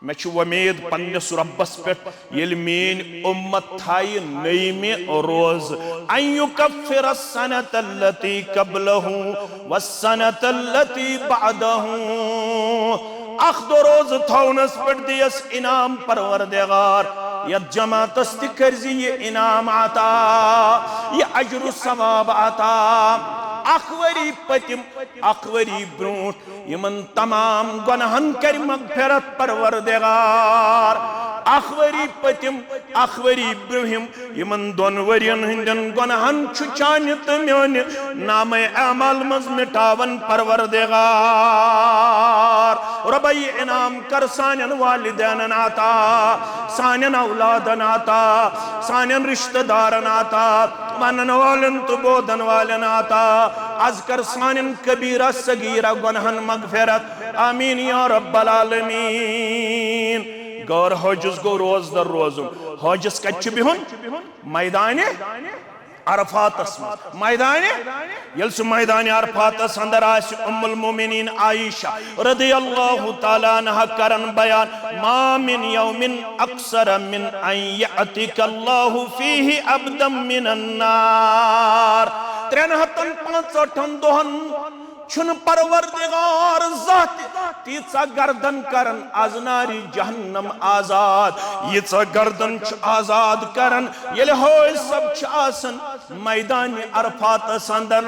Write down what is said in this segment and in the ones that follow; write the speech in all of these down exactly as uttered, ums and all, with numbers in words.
مےٚ چھِ وۄمید پننِس رۄبس پٮ۪ٹھ، ییٚلہِ میٲنۍ اُمت تھایہِ نٔیمہِ روزٕ، ان یکفر السنة التي قبله والسنة التي بعده۔ اکھ دۄہ روزٕ تھاونس پٮ۪ٹھ دِیس انعام پروردگار، یتھ جماعتس تہِ کٔرزِ یہِ انعام عطا، یہِ اجر و ثواب عطا۔ اکھ ؤری پٔتِم، اکھ ؤری برونٹھ، یِمن تمام گۄناہن کرِ مغفرت پروردگار۔ اکھ ؤری پٔتِم، اکھ ؤری برونہم، یِمن دۄن ؤرین ہٕنٛدٮ۪ن گۄناہن چھُ چانہِ تہٕ میانہِ نامے اعمال منٛز مٹاون پروردگار۔ رۄبا، یہِ انعام کر سانٮ۪ن والدینن عطا، سانٮ۪ن اولادن عطا، سانٮ۪ن رشتہٕ دارن عطا، ونن والٮ۪ن تہٕ بوزن والٮ۪ن عطا۔ از کر سانٮ۪ن کبیرہ صغیرہ گۄناہن مغفرت۔ آمین یا رب العالمین۔ غٲر حٲجِس گوٚو روزدر روزُن۔ حٲجِس کتہِ چھُ بِہُن؟ میدانِ عرفاتس منٛز۔ میدانِ، ییٚلہِ سُہ میدانِ عرفاتس اندر آسہِ، ام المؤمنین عائشہ رضی اللہ تعالیٰ عنہا کرن بیان، ما من یوم اکثر من ان یعتق اللہ فیہ عبدا من النار۔ ترٛٮ۪ن ہتن پانٛژہٲٹھن دۄہن چھُنہٕ پروردگار زانٛہہ تہِ تیٖژاہ گردن کرن از نارِ جہنم آزاد، ییٖژاہ گردن چھُ آزاد کرن، ییٚلہِ حٲج صٲب چھِ آسان میدانِ عرفاتس اندر۔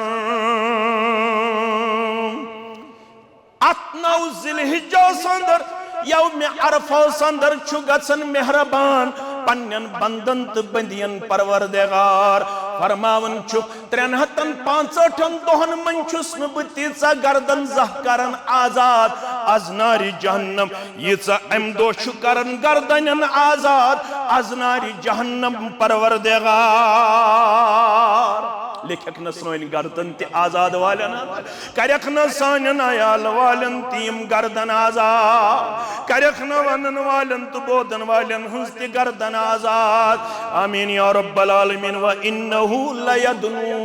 اتھ نو ذی الحجس اندر، یومِ عرفس اندر چھُ گژھان مہربان پننٮ۪ن بندن تہٕ بندین پروردگار۔ فرماوان چھُ، ترٛٮ۪ن ہتن پانٛژہٲٹھن دۄہن منٛز چھُس نہٕ بہٕ تیٖژاہ گردن زانٛہہ کران آزاد از نارِ جہنم، ییٖژاہ امہِ دۄہ چھُ کران گردنن آزاد از نارِ جہنم پروردگار۔ لیکھکھ نہ سٲنۍ گردن تہِ آزاد والٮ۪ن اندر، کرکھ نہ سانٮ۪ن عیال والٮ۪ن تہِ یِم گردن آزاد، کرکھ نہ ونن والٮ۪ن تہٕ بوزن والٮ۪ن ہٕنٛز تہِ گردن آزاد۔ آمین یا رب العالمین۔ وَإِنَّهُ لَيَدْنُو۔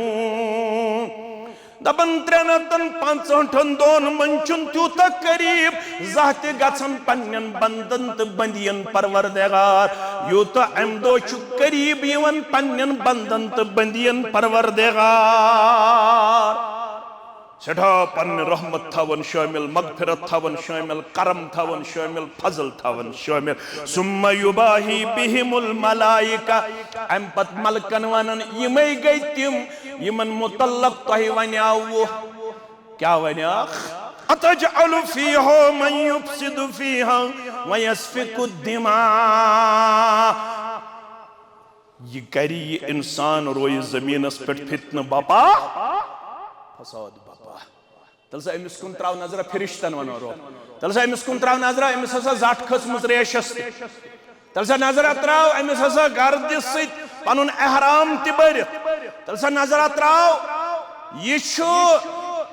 دپان، ترٛٮ۪ن ہتن پانٛژہٲٹھن دۄہن منٛز چھُنہٕ تیوٗتاہ قریب زانٛہہ تہِ گژھان پننٮ۪ن بندن تہٕ بندین پروردگار، یوٗتاہ امہِ دۄہ چھُ قریب یِوان پننٮ۪ن بندن تہٕ بندین پروردگار۔ سٮ۪ٹھاہ پننہِ رحمت تھاوان شٲمِل، مغفرت تھاوان شٲمِل، کرم تھاوان شٲمِل، فضل تھاوان شٲمِل۔ ثم یباہی بہم الملائکہ۔ امہِ پتہٕ ملکن ونان، یِمے گٔے تِم یِمن متعلق تۄہہِ ونیاوُ۔ کیٛاہ ونیاکھ؟ اتجعل فیہا من یفسد فیہا ویسفک الدماء۔ یہِ کرِ یہِ انسان رویہِ زمینس پٮ۪ٹھ فتنہٕ بپا، فساد بپا۔ تیٚلہِ سا أمِس کُن ترٛاو نظرہ، فرشتن ونو رو۔ تیٚلہِ سا أمِس کُن ترٛاو نظرہ، أمِس ہسا زٹ کھٔژمٕژ ریشس تہِ۔ تیٚلہِ سا نظرہ ترٛاو، أمِس ہسا گردِ سۭتۍ پنُن احرام تہِ بٔرِتھ۔ تیٚلہِ سا نظرہ ترٛاو، یہِ چھُ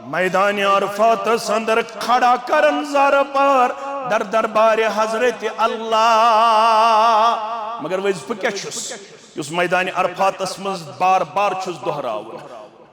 میدانِ عرفاتس اندر کھڑا کرن زارٕ پار در دربارِ حضرت اللہ۔ مگر وظیفہٕ کیٛاہ چھُس، یُس میدانِ عرفاتس منٛز بار بار چھُس دہراوُن؟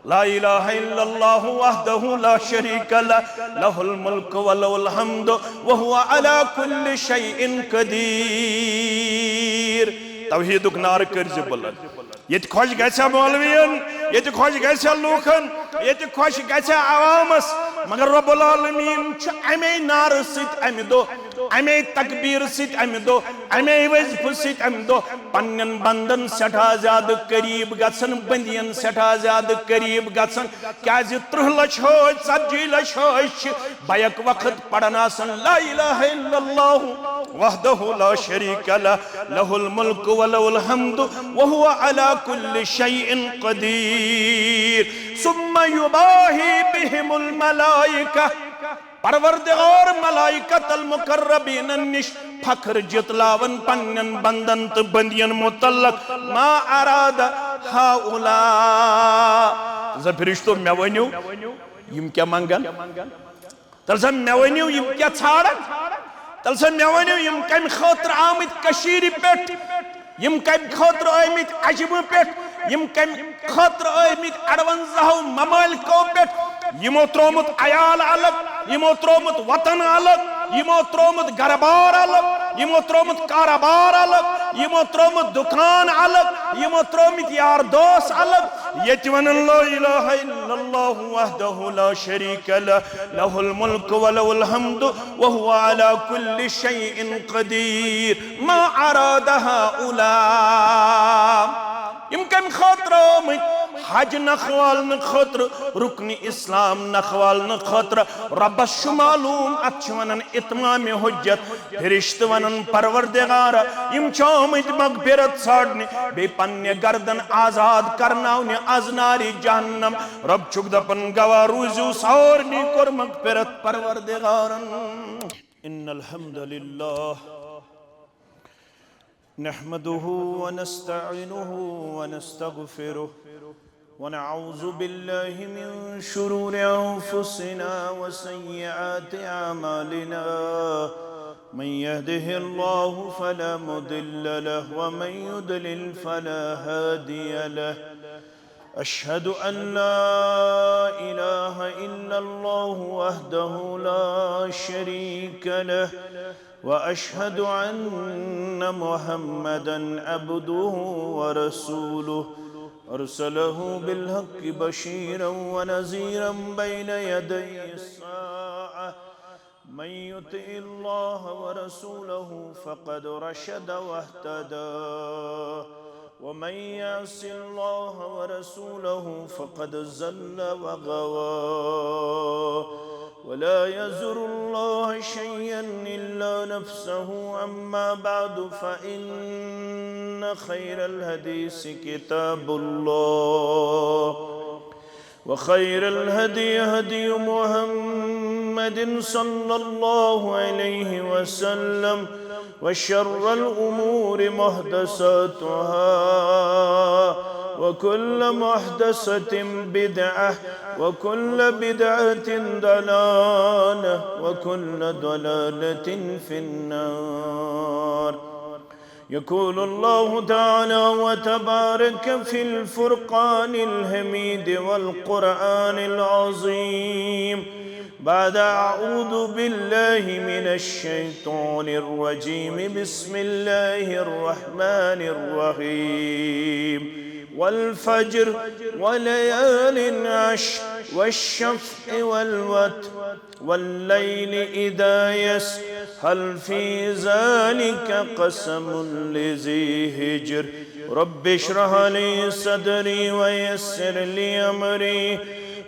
لا الہ الا اللہ وحدہ لا شریک لہ، لہ الملک و لہ الحمد وہو علی کل شیء قدیر۔ توحیدک نعرٕ کٔرزِ بلند۔ ییٚتہِ خۄش گژھِ ہا مولوین، ییٚتہِ خۄش گژھِ ہا لوٗکن، ییٚتہِ خۄش گژھِ ہا عوامس، مگر رب العالمین چھُ امے نعرٕ سۭتۍ امہِ دۄہ، امے تکبیر سۭتۍ امہِ دۄہ، امے وظیفہٕ سۭتۍ امہِ دۄہ پننٮ۪ن بندن سٮ۪ٹھاہ زیادٕ قریب گژھان، بندین سٮ۪ٹھاہ زیادٕ قریب گژھان۔ کیازِ ترٕٛہ لچھ حٲج، ژتجی لچھ حٲج چھِ بیک وقت پران آسان لا الہ الا اللہ وحدہ لا شریک لہ، لہ الملک و لہ الحمد وہو علی کل شیء قدیر۔ ثم یباہی بہم الملائکہ۔ پروردگار ملائکۃ المقربینن نِش فخر جتلاوان پننٮ۪ن بندن تہٕ بندین متعلق، ما اراد ہؤلاء۔ زِ فرشتو، مےٚ ؤنِو، یِم کیٛاہ منگن؟ تیٚلہِ سا مےٚ ؤنِو، یِم کیٛاہ ژھانڈن؟ تیٚلہِ سا مےٚ ؤنِو، یِم کمہِ خٲطرٕ آمٕتۍ کٔشیٖرِ پٮ۪ٹھ؟ یِم کمہِ خٲطرٕ آمٕتۍ عجمہٕ پٮ۪ٹھ؟ یِم کمہِ خٲطرٕ آمٕتۍ اَروَنزاہو ممالکو پٮ۪ٹھ؟ یِمو ترٛوومُت عیال الگ، یِمو ترٛوومُت وطن الگ، یِمو ترٛوومُت گرٕ بار الگ، یمو ترٛوومُت کارٕبار الگ، یمو ترٛوومُت دکان الگ، یمو ترٛوومٕتۍ یار دوس الگ۔ ییٚتہِ ونان لا الہ الا اللہ وحدہ لا شریک لہ، لہ الملک ولہ الحمد وہو علی کل شیء قدیر۔ ما اراد ہؤلاء۔ یِم کَمہِ خٲطرٕ آمٕتۍ؟ حج نکھوالنہٕ خٲطرٕ، رکن اسلام نکھوالنہٕ خٲطرٕ۔ رۄبَس چھُ معلوم، اَتھ چھِ وَنان اتمام حجت۔ فرشتہٕ وَنان، پروردگارا، یِم چھِ آمٕتۍ مغفرت ژھانڈنہِ، بیٚیہِ پننہِ گردن آزاد کرناونہِ از نارِ جہنم۔ رۄب چھُکھ دپان، گواہ روٗزِو سارنٕے کوٚر مغفرت پروردگارن۔ ان الحمد للہ نحمده ونستعينه ونستغفره، ونعوذ بالله من شرور أنفسنا وسيئات أعمالنا. من يهده الله فلا مضل له، ومن يضلل فلا هادي له. أشهد أن لا إله إلا الله وحده لا شريك له، وأشهد أن محمدا عبده ورسوله، أرسله بالحق بشيرا ونذيرا بين يدي الساعة. من يطع الله ورسوله فقد رشد واهتدى، ومن يعص الله ورسوله فقد ضل وغوى. ولا يضر الله شيئا إلا نفسه. أما بعد، فإن خير الحديث كتاب الله، وخير الهدي هدي محمد صلى الله عليه وسلم، وشر الأمور محدثاتها، وكل محدثة بدعة، وكل بدعة ضلالة، وكل ضلالة في النار. يقول الله تعالى وتبارك في الفرقان الحميد والقرآن العظيم بعد أعوذ بالله من الشيطان الرجيم. بسم الله الرحمن الرحيم. والفجر، وليال عشر، والشفع والوتر، والليل إذا يسر، هل في ذلك قسم لذي حجر. رب اشرح لي صدري ويسر لي أمري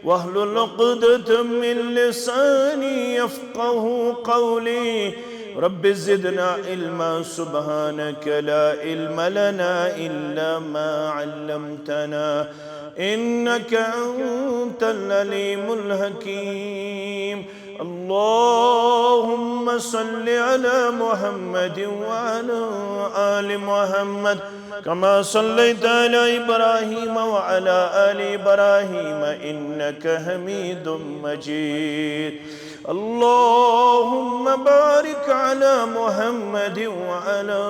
واحلل عقدة من لساني يفقه قولي. رب زدنا علما. سبحانك لا علم لنا إلا ما علمتنا إنك أنت العليم الحكيم. اللهم صل على محمد وعلى آل محمد كما صليت على إبراهيم وعلى آل إبراهيم إنك حميد مجيد. اللهم بارك على محمد وعلى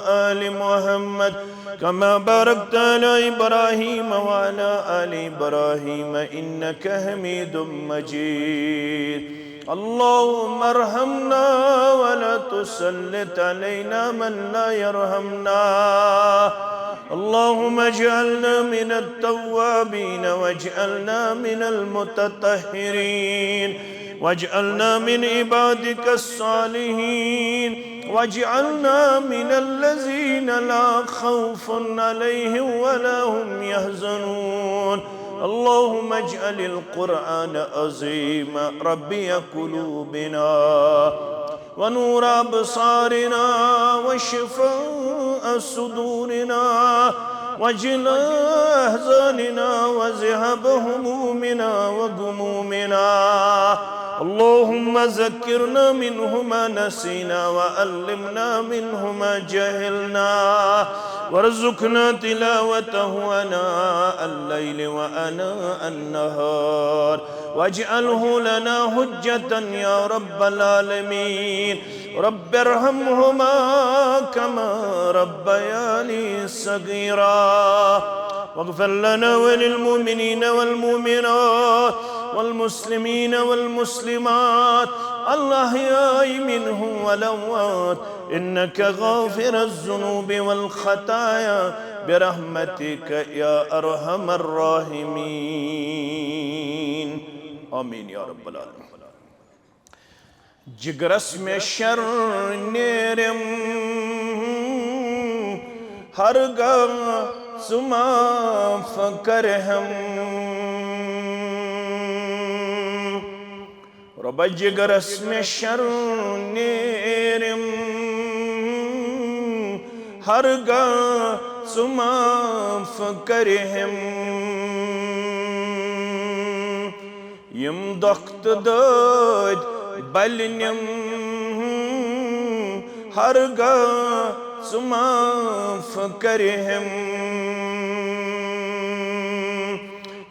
آل محمد كما باركت على إبراهيم وعلى آل إبراهيم إنك حميد مجيد. اللهم ارحمنا ولا تسلط علينا من لا يرحمنا. اللهم اجعلنا من التوابين واجعلنا من المتطهرين واجعلنا من عبادك الصالحين واجعلنا من الذين لا خوف عليهم ولا هم يحزنون. اللهم اجعل القرآن العظيم ربيع قلوبنا ونور أبصارنا وشفاء صدورنا وجلاء أحزاننا وذهاب همومنا وغمومنا. اللهم ذكرنا منه ما نسينا وعلمنا منه ما جهلنا وارزقنا تلاوته آناء الليل وآناء النهار واجعله لنا حجة يا رب العالمين. رب ارحمهما كما ربياني صغيرا. واغفر لنا وللمؤمنين والمؤمنات والمسلمين والمسلمات الأحياء منهم والأموات إنك غافر الذنوب والخطايا برحمتك يا أرحم الراحمين. آمين يا رب العالمين. جگرس مےٚ شر نیرم، ہرگاہ ژٕ معاف کرہم۔ رۄبا جگرس مےٚ شر نیرم، ہرگاہ ژٕ معاف کرہم۔ یِم دۄکھ تہٕ دٲدۍ بلنِم، ہرگاہ ژٕ معاف کرہم۔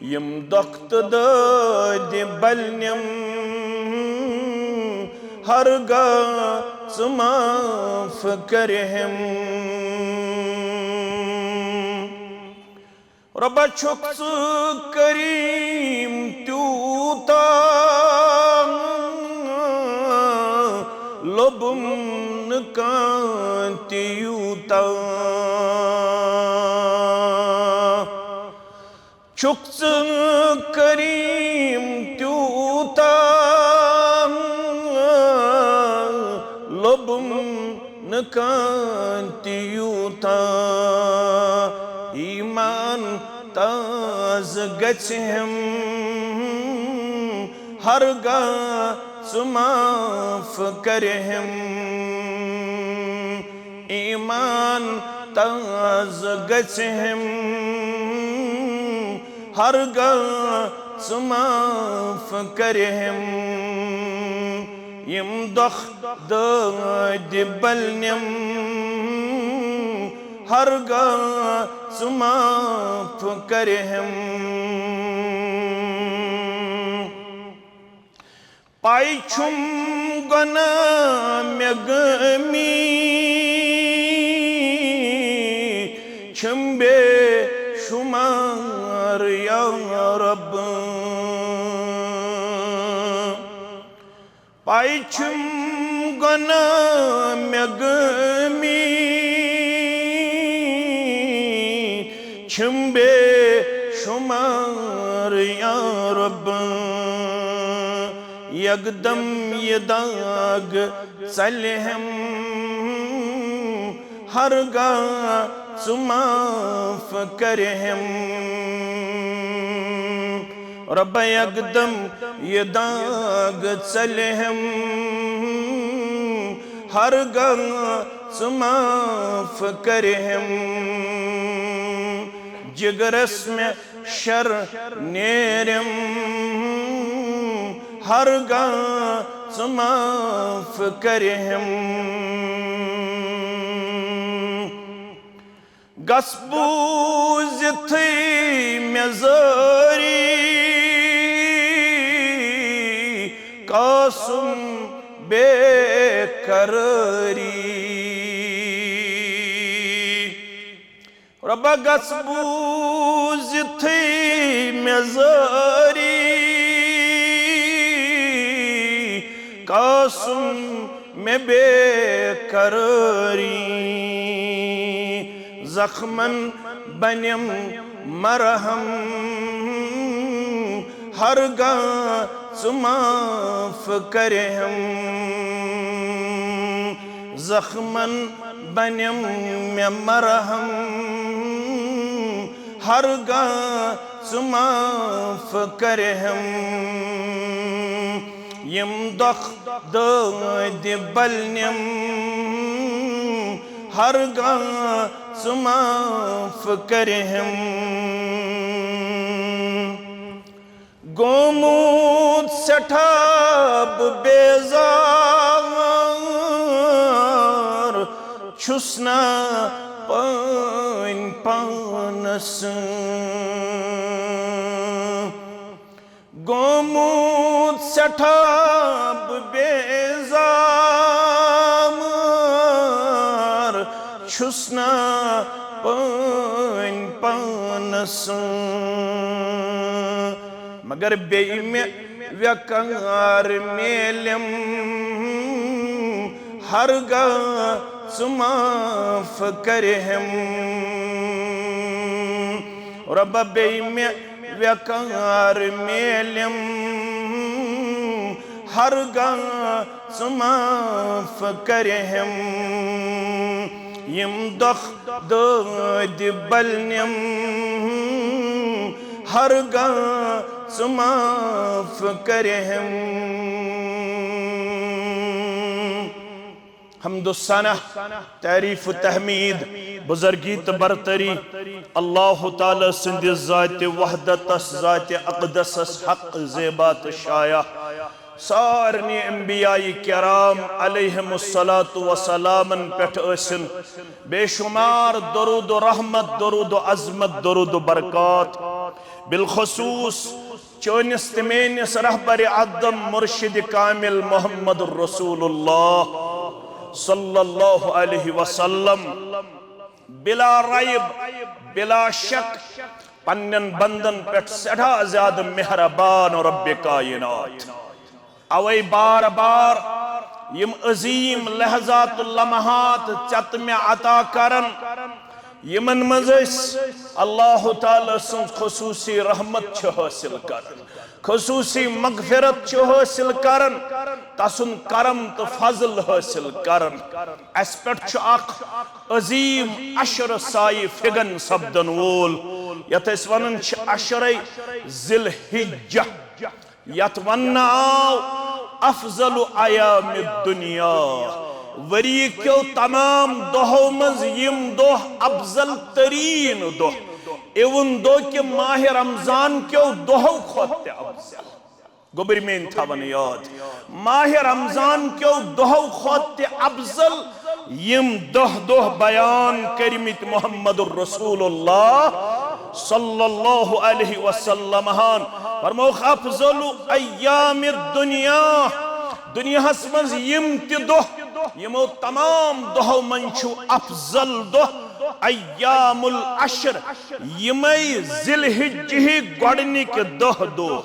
یِم دۄکھ تہٕ دٲدۍ بلنِم، ہرگاہ ژٕ معاف کرہم۔ رۄبا چھُکھ ژٕ کریم تیوٗتاہ، لوٚبُم نہٕ کانٛہہ تہِ یوٗتاہ۔ چھُکھ ژٕ کریم تیوٗتاہ، لوٚبُم نہٕ کانٛہہ تہِ یوٗتاہ۔ ایمان تازٕ گژھِ ہم، ہرگاہ ژٕ معاف کرہم۔ ایمان تازٕ گژھِ ہم، ہرگاہ ژٕ معاف کرہم۔ یِم دۄکھ دٲدۍ بلنِم، ہرگاہ ژٕ معاف کرہم۔ پاے چھُم گۄناہ مےٚ گٲمی، چھِم بے شُمار یا رب۔ پاے چھِم گۄناہ مےٚ گٲمی، چھِم بے شُمار یا رب۔ یکدم یہِ داغ ژلہِ ہم، ہرگاہ ژٕ معاف کرِ ہم۔ رۄبا یکدم یہِ داغ ژلہِ ہم، ہرگاہ ژٕ معاف کرِ ہم۔ جگرس مےٚ شر نیرم، ہرگاہ ژٕ معاف کرِ ہم۔ گژھ بوٗزِتھٕے مےٚ زٲری قاسم بے قرٲری۔ رۄبا گژھ بوٗزِتھٕے مےٚ زٲری قاسم مےٚ بے قرٲری۔ زخمن بنِم مرہم، ہرگاہ ژٕ معاف کرِ ہم۔ زخمن بنِم مےٚ مرہم، ہرگاہ ژٕ معاف کرِ ہم۔ یِم دۄکھ دٲدۍ بلنِم، ہرگاہ ژٕ معاف کرِ ہم۔ گوٚمُت سٮ۪ٹھاہ بہٕ بیزار، چھُس نہ پٲنۍ پانس۔ گوٚمُت سٮ۪ٹھاہ بہٕ بیزار، چھُس نہ پٲنۍ پانس۔ مگر بیٚیہِ مےٚ ویٚقار میلیم، ہرگاہ ژٕ معاف کرِہم۔ رۄبا، بیٚیہِ مےٚ ویٚقار میلیم، ہرگاہ ژٕ معاف کرِہم۔ یِم دۄکھ دٲدِ بلنیم، ہرگاہ ژٕ معاف کرِہم۔ حمد و ثنا، تعریف و تحمید، بزرگی تہٕ برتری اللہ تعالیٰ سٕنٛدِ ذاتِ وحدتس، ذاتِ اقدسس حق، زیبا تہٕ شایع۔ سارنٕے انبیاء کرام علیہم الصلوۃ والسلامن پٮ۪ٹھ ٲسِن بے شمار درود و رحمت، درود و عظمت، درود و برکات۔ بالخصوص چٲنِس تہٕ میٲنِس رہبر اعظم مرشد کامل محمد رسول اللہ صلی اللہ علیہ وسلم بلا ریب، بلا شک، پننٮ۪ن بندن پٮ۪ٹھ سٮ۪ٹھاہ زیادٕ مہربان رب کائنات۔ اوے بار بار یِم عظیم لحظات و لمحات ژےٚ تہٕ مےٚ عطا کرن، یِمن منٛز أسۍ اللہ تعالیٰ سٕنٛز خصوصی رحمت چھِ حٲصِل کران، خصوصی مغفرت چھِ حٲصِل کران، تسُنٛد کرم تہٕ فضل حٲصِل کران۔ اسہِ پٮ۪ٹھ چھُ اکھ عظیم عشر سایہِ فگن سپدن وول، یتھ أسۍ ونان چھِ عشرے ذی الحجہ، یتھ وننہٕ آو افضل ایام الدنیا، ؤری کیو تمام دۄہو منٛز یِم دۄہ افضل ترین دۄہ، اِوُن دۄہ کہِ ماہِ رمضان کیو دۄہو کھۄتہٕ تہِ افضل۔ گوٚبرۍ میٲنۍ تھاوان یاد، ماہِ رمضان کیو دۄہو کھۄتہٕ تہِ افضل یِم دہ دۄہ بیان کٔرمٕتۍ محمد رسول اللہ صلی اللہ علیہ وسلم ہن۔ فرمووُکھ، افضل ایام الدنیا، دنیاہس منٛز یِم تہِ دۄہ، یِمو تمام دۄہو منٛز چھُ افضل دۄہ ایام العشر، یِمے ذی الحجہ ہٕکۍ گۄڈنِکۍ دہ دۄہ۔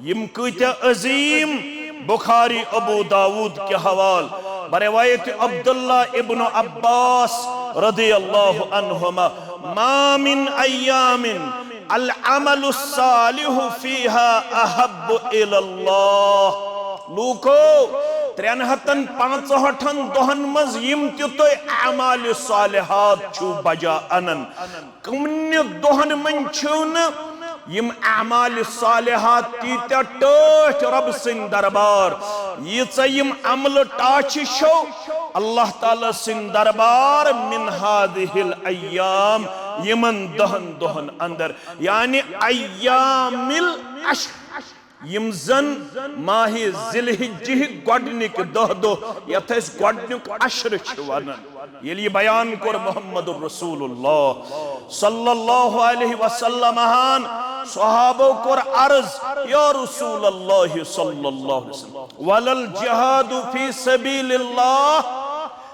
یِم کۭتیاہ عظیم، بخاری ابو داود کہِ حوال، بروایت عبداللہ ابن عباس رضی اللہ عنہما، ما من ایام العمل الصالح فیہا احب الی اللہ۔ لوکو، ترٛٮ۪ن ہتن پانٛژہٲٹھن دۄہن منٛز یِم تہِ تُہۍ اعمال صالحات چھِو بجا انان، کٕمنہِ دۄہن منٛز چھِو نہٕ یِم اعمال صالحات تیٖتیٛاہ ٹٲٹھۍ رۄب سٕنٛدۍ دربار، ییٖژاہ یِم عملہٕ ٹاچھِ چھَو اللہ تعالیٰ سٕنٛدۍ دربار، من هذه الایام، یِمن دہن دۄہن اندر، یعنی ایام العشر۔ یِم زن ماہِ ذی الحجہ ہٕکۍ گۄڈنِکۍ دہ دۄہ، یتھ أسۍ گۄڈنیُک عشر چھِ ونان۔ ییٚلہِ یہِ بیان کوٚر محمد رسول اللہ صلی اللہ علیہ وسلم ہن، صحابو کوٚر عرض، یا رسول اللہ صلی اللہ علیہ وسلم، ولا الجہاد فی سبیل اللہ؟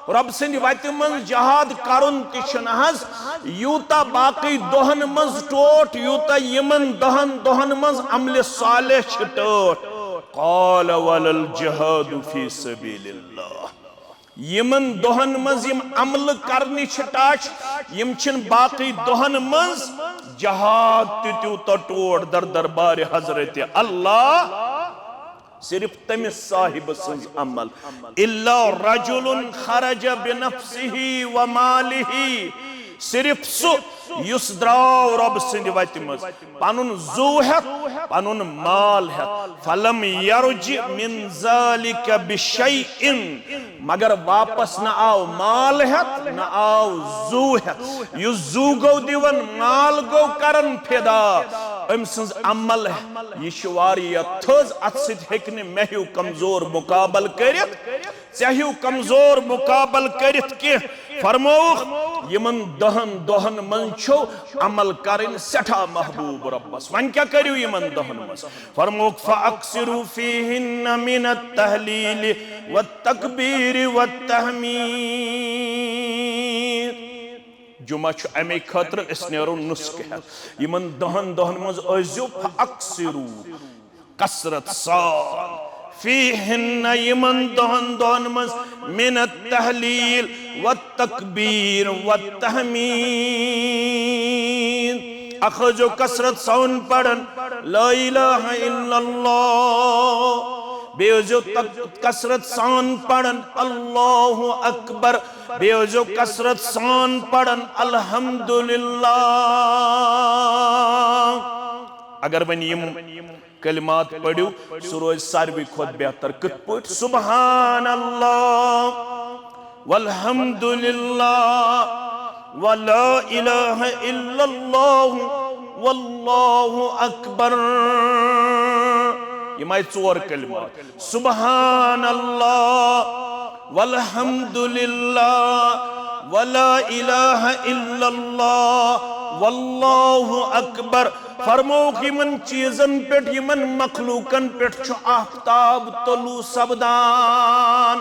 رۄب سٕنٛدِ وتہِ منٛز جہاد کرُن تہِ چھُنہٕ حظ یوٗتاہ باقٕے دۄہن منٛز ٹوٹھ، یوٗتاہ یِمن دہن دۄہن منٛز عملِ صالح چھِ ٹٲٹھ۔ قال ولا الجہاد فی سبیل اللہ۔ یِمن دۄہن منٛز یِم عملہٕ کرنہِ چھِ ٹاٹھۍ، یِم چھِنہٕ باقٕے دۄہن منٛز جہاد تہِ تیوٗتاہ ٹوٹھ در دربارِ حضرت اللہ۔ صرف تٔمِس صاحب سٕنٛز عمل۔ الا رجل خرج بنفسه وماله، صرف سُہ یُس درٛاو رۄب سٕنٛدِ وتہِ منٛز پنُن زُو ہٮ۪تھ، پنُن مال ہٮ۪تھ، فلم یرج من ذلک بشیء، مگر واپس نہ آو مال ہٮ۪تھ، نہ آو زُو ہٮ۪تھ۔ یُس زُو گوٚو دِوان، مال گوٚو کران فدا، أمۍ سٕنٛز عمل، یہِ چھِ واریاہ تھٔز، اتھ سۭتۍ ہیٚکہِ نہٕ مےٚ ہیوٗ کمزور مقابل کٔرِتھ، ژےٚ ہیوٗ کمزور مقابل کٔرِتھ کینٛہہ۔ فرمووُکھ، یِمن دہن دۄہن منٛز چھو عمل کرٕنۍ سٮ۪ٹھاہ محبوب رۄبس۔ وۄنۍ کیٛاہ کٔرِو یِمن دۄہن منٛز؟ فرمووُکھ، فاکثروا فیہن من التہلیل والتکبیر والتحمید۔ جمعہ چھُ اَمے خٲطرٕ أسۍ نیرو نُسخہٕ ہٮ۪تھ۔ یِمن دَہن دۄہن منٛز ٲسۍزیو فَأَكْثِرُوا، کثرت سان، فِيهِنَّ، یِمن دَہن دۄہن منٛز، مِنَ التَّهْلِيلِ وَالتَّكْبِيرِ وَالتَّحْمِيدِ۔ اکھ ٲسۍزیو کثرت سان پران لا الہ الا اللہ، بیٚیہِ ٲسۍزیو تک-، کثرت سان پران اللہ اکبر، بیٚیہِ ٲسۍزیو کثرت سان پران الحمدللہ۔ اگر وۄنۍ یِم کلمات پٔرِو، سُہ روزِ ساروی کھۄتہٕ بہتر۔ کِتھ پٲٹھۍ؟ سبحان اللہ، والحمد للہ، ولا الہ الا اللہ، واللہ اکبر۔ یِم آیہِ ژور کلمات۔ سبحان اللہ، والحمد للہ، ولا الہ الا اللہ، واللہ اکبر۔ فرمووُکھ، یِمن چیٖزن پٮ۪ٹھ، یِمن مخلوٗقن پٮ۪ٹھ چھُ آفتاب طلوع سپدان۔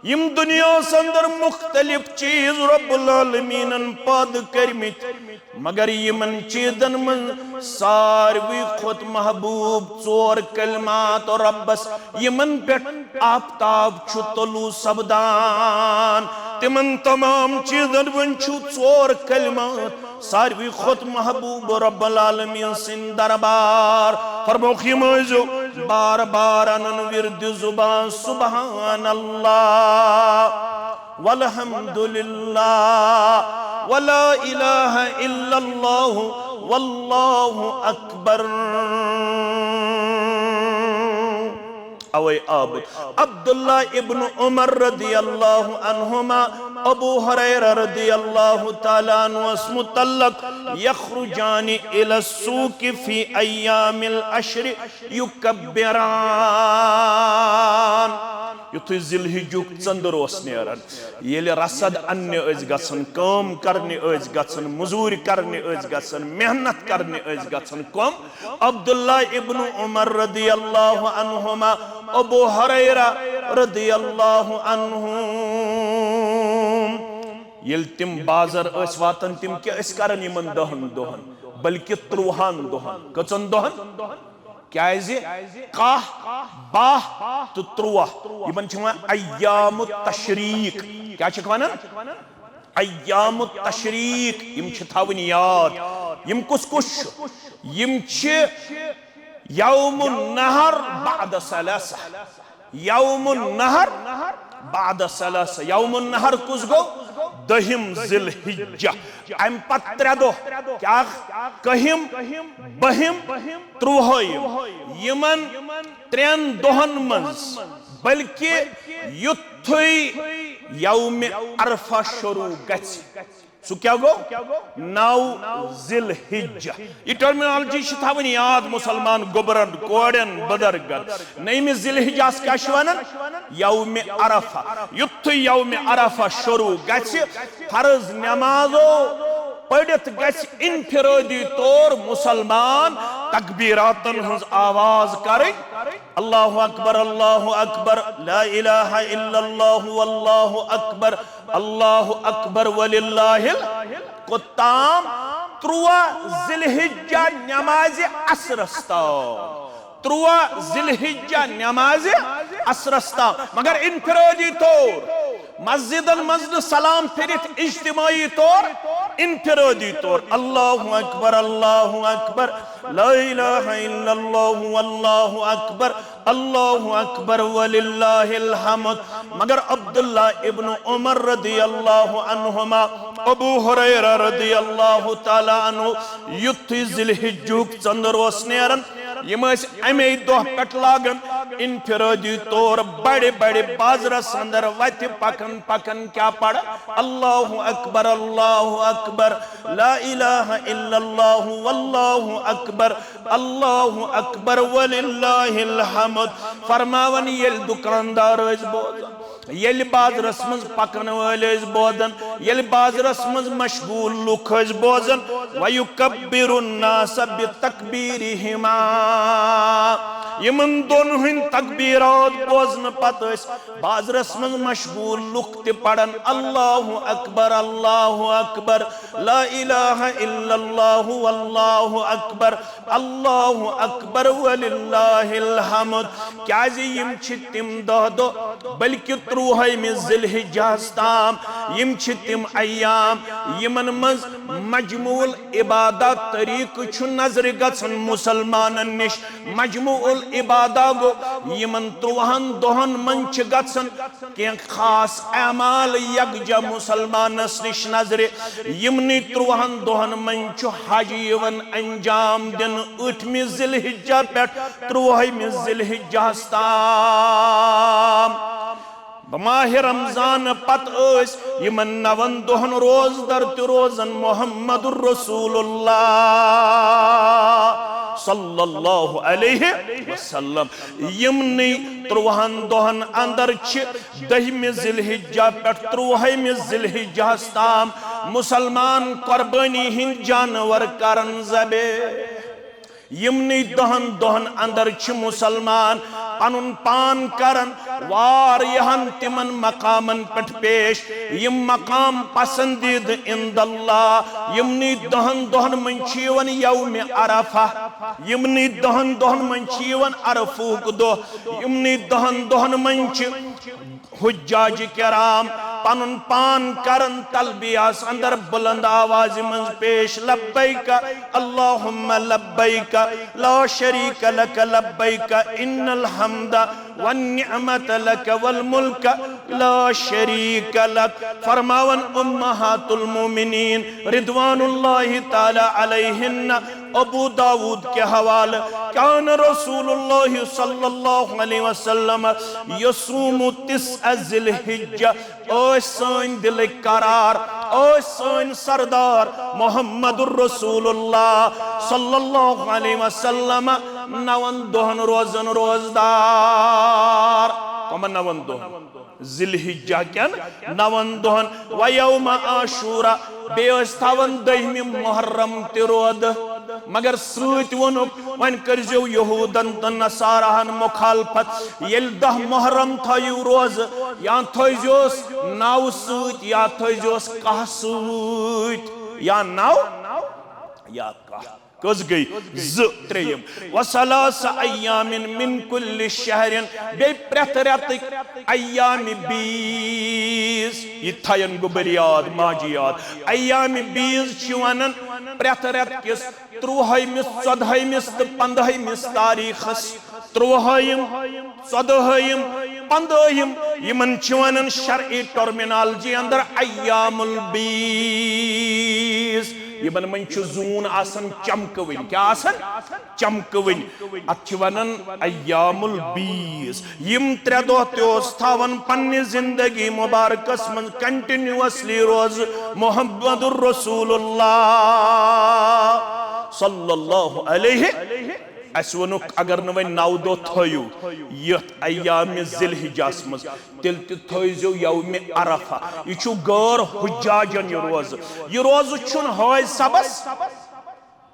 یِم دُنیاہس اندر مختلف چیٖز رب العالمیٖنن پٲدٕ کٔرمٕتۍ، مگر یِمن چیٖزن منٛز ساروٕے کھۄتہٕ محبوب ژور کلمات ربس، یِمن پٮ۪ٹھ آفتاب چھُ طلوع سپدان۔ تِمن تمام چیٖزن منٛز چھُ ژور کلمات ساروٕے کھۄتہٕ محبوب رب العالمیٖن سٕنٛدۍ دربار۔ فرمووُکھ، یِم ٲسۍزیو بار بار انان ورد زبان، سبحان اللہ، والحمد للہ، ولا الہ الا اللہ، واللہ اکبر۔ اوے آو عبداللہ ابن عمر رضی اللہ عنہما، ابو ہریرہ رضی اللہ تعالیٰ عنہ س متعلق، یخرجان الی السوق فی ایام العشر یکبران۔ یُتھُے ذی الحجُک ژٔنٛدٕر اوس نیران، ییٚلہِ رسد اننہِ ٲسۍ گژھان، کٲم کرنہِ ٲسۍ گژھان، مٔزوٗرۍ کرنہِ ٲسۍ گژھان، محنت کرنہِ ٲسۍ گژھان، کۄم؟ عبداللہ ابن عمر رضی اللہ عنہما، ابو ہریرہ رضی اللہ عنہم۔ ییٚلہِ تِم بازر ٲسۍ واتان، تِم کیٛاہ ٲسۍ کران یِمن دَہن دۄہن، بلکہِ تُرٛوہن دۄہن۔ کٔژن دۄہن؟ کیٛازِ؟ کاہ، باہ تہٕ تُرٛواہ۔ یِمن چھِ وَنان ایام التشریق۔ کیٛاہ چھِکھ وَنان؟ ایام التشریق۔ یِم چھِ تھاوٕنۍ یاد۔ یِم کُس کُس چھُ؟ یِم چھِ یوم النحر بعد ثلاثہ۔ یوم النحر بعد ثلاثہ۔ یوم النحر کُس گوٚو؟ دٔہِم ذی الحجہ۔ اَمہِ پتہٕ ترٛےٚ دۄہ۔ کیٛاہ؟ کٔہِم، بٔہِم، تُرٛوہٲیِم۔ یِمن ترٛٮ۪ن دۄہن منٛز، بلکہِ یُتھُے یوم عرفہ شروع گژھِ، سُہ کیٛاہ گوٚو؟ نو ذی الحجہ۔ یہِ ٹرمینالوجی چھِ تھاوٕنۍ یاد مُسلمان گوٚبرن، کورٮ۪ن، بُزرگن۔ نٔیمہِ ذی الحجہ ہس کیٛاہ چھِ ونان؟ یوم عرفہ۔ یُتھُے یوم عرفہ شروع گژھِ، فرض نمازو پٔرِتھ گژھِ انفرادی طور مُسلمان تکبیراتن ہٕنٛز آواز کرٕنۍ، اللہ اکبر، اللہ اکبر، لا الہ الا اللہ، واللہ اکبر، اللہ اکبر وللہ ال-، کوٚتام؟ تُرٛواہ ذی الحجہ نمازِ عصرس تام۔ تُرٛواہ ذی الحجہ نمازِ عصرس تام، مگر انفرادی طور، مسجدن منٛز نہٕ سلام پھِرِتھ، اجتماعی طور، انفرادی طور، اللہ اکبر، اللہ اکبر، لا الہ الا اللہ، واللہ اکبر، اللہ اکبر وللہ الحمد۔ مگر عبداللہ ابن عمر رضی اللہ عنہما، ابو ہریرہ رضی اللہ تعالیٰ عنہ، یُتھُے ذی الحجُک ژٔنٛدٕر اوس نیران، یِم ٲسۍ اَمے دۄہ پٮ۪ٹھ لاگان انفرادی طور بڑِ بڑِ بازرس اندر وتہِ پکان پکان کیٛاہ پران؟ اللہ اکبر، اللہ اکبر، لا الہ الا اللہ، واللہ اکبر، اللہ اکبر وللہ الحمد۔ فرماوان ییٚلہِ دُکاندار ٲسۍ بوزان، ییٚلہِ بازرس منٛز پکن وٲلۍ ٲسۍ بوزان، ییٚلہِ بازرس منٛز مشغول لُکھ ٲسۍ بوزان، وَيُكَبِّرُ النَّاسَ بِتَكْبِيرِهِمَا۔ یِمن دۄن ہٕنٛدۍ تکبیرات بوزنہٕ پتہٕ ٲسۍ بازرس منٛز مشغول لُکھ تہِ پران، اللہ اکبر، اللہ اکبر، لا الہ الا اللہ، واللہ اکبر، اللہ اکبر وللہ الحمد۔ کیازِ یِم چھِ تِم دَہ دۄہ، بلکہِ تُرٛوہٲیمہِ ذی الحجہس تام، یِم چھِ تِم ایام یِمن منٛز مجموع العبادات طریقہٕ چھُ نظرِ گژھان مُسلمانن نِش۔ مجموع العبادہ گوٚو، یِمن تُرٛوہن دۄہن منٛز چھِ گژھان کینٛہہ خاص اعمال یکجا مُسلمانس نِش نظرِ۔ یِمنٕے تُرٛوہن دۄہن منٛز چھُ حج یِوان انجام دِنہٕ، ٲٹھمہِ ذی الحجہ پٮ۪ٹھ تُرٛوہٲیمہِ ذی الحجہس تام۔ ماہِ رمضان پتہٕ ٲسۍ یِمن نَوَن دۄہن روزدر تہِ روزان محمد رسول اللہ صلی اللہ علیہ وسلم۔ یِمنٕے تُرٛوہن دۄہن اندر چھِ دٔہمہِ ذی الحجہ پٮ۪ٹھ تُرٛوہٲیمہِ ذی الحجہس تام مُسلمان قۄربٲنی ہٕنٛدۍ جانور کران ذبح۔ یِمنٕے دَہن دۄہن اندر چھِ مُسلمان پنُن پان کران واریاہن تِمن مقامن پٮ۪ٹھ پیش، یِم مقام پسندیدٕ عند اللہ۔ یِمنٕے دَہن دۄہن منٛز چھِ یِوان یومِ عرفہ، یِمنٕے دَہن دۄہن منٛز چھِ یِوان عرفُک دۄہ، یِمنٕے دَہن دۄہن منٛز چھِ حجاج کرام پنُن پان کرن تلبیہس اندر بلند آوازِ منٛز پیش، لبیک اللہم لبیک، لا شریک لک لبیک، ان الحمد والنعمت لک والملک، لا شریک لک۔ فرماون امہات المومنین رضوان اللہ تعالی علیہن، ابو داؤد کے حوالہ، کان رسول اللہ صلی اللہ علیہ وسلم یصوم تسع ذی الحجہ۔ ٲسۍ سٲنۍ دِلٕکۍ قرار، ٲسۍ سٲنۍ سردار محمد رسول اللہ صلی اللہ علیہ وسلم نَوَن دۄہن روزن روزدار۔ کمن نَوَن دۄہن؟ ذی الحجہ کٮ۪ن نَوَن دۄہن۔ و یوم عاشورہ، بیٚیہِ ٲسۍ تھاوان دٔہمہِ محرم تہِ روزٕ۔ مگر سۭتۍ ووٚنُکھ، وۄنۍ کٔرزیو یہوٗدن تہٕ نصاراہن مخالفت، ییٚلہِ دَہ محرم تھٲیِو روزٕ، یا تھٲیزیوس نَو سۭتۍ، یا تھٲیزیوس کاہ سۭتۍ، یا نَو یا کاہ۔ کٔژ گٔے؟ زٕ، ترٛیٚیِم۔ وثلاث ایام من کل شہر، بیٚیہِ پرٛٮ۪تھ رٮ۪تٕکۍ ایام بیٖز، یہِ تھاین گوٚبُر یاد، ماجہِ یاد۔ ایام بیٖز چھِ ونان پرٛٮ۪تھ رٮ۪تہٕ کِس تُرٛوہٲیمِس، ژۄدہٲیمِس تہٕ پنٛدہٲیمِس تٲریٖخس، تُرٛوہٲیِم، ژۄدہٲیِم، پنٛدہٲیِم، یِمن چھِ ونان شرعی ٹرمینالجی اندر ایام البیٖز۔ یِمن منٛز چھُ زوٗن آسان چمکہٕ وٕنۍ۔ کیٛاہ آسان؟ چمکہٕ وٕنۍ۔ اتھ چھِ ونان ایام البیٖز۔ یِم ترٛےٚ دۄہ تہِ اوس تھاوان پننہِ زندگی مبارکس منٛز کنٹینیوسلی روزٕ محمد رسول اللہ صلی اللہ علیہ۔ اسہِ ووٚنُکھ، اگر نہٕ وۄنۍ نَو دۄہ تھٲیِو یتھ ایام ذی الحجس منٛز، تیٚلہِ تہِ تھٲیزیو یومِ عرفہ۔ یہِ چھُ غٲر حجاجن یہِ روزٕ۔ یہِ روزٕ چھُنہٕ حٲج صٲبس،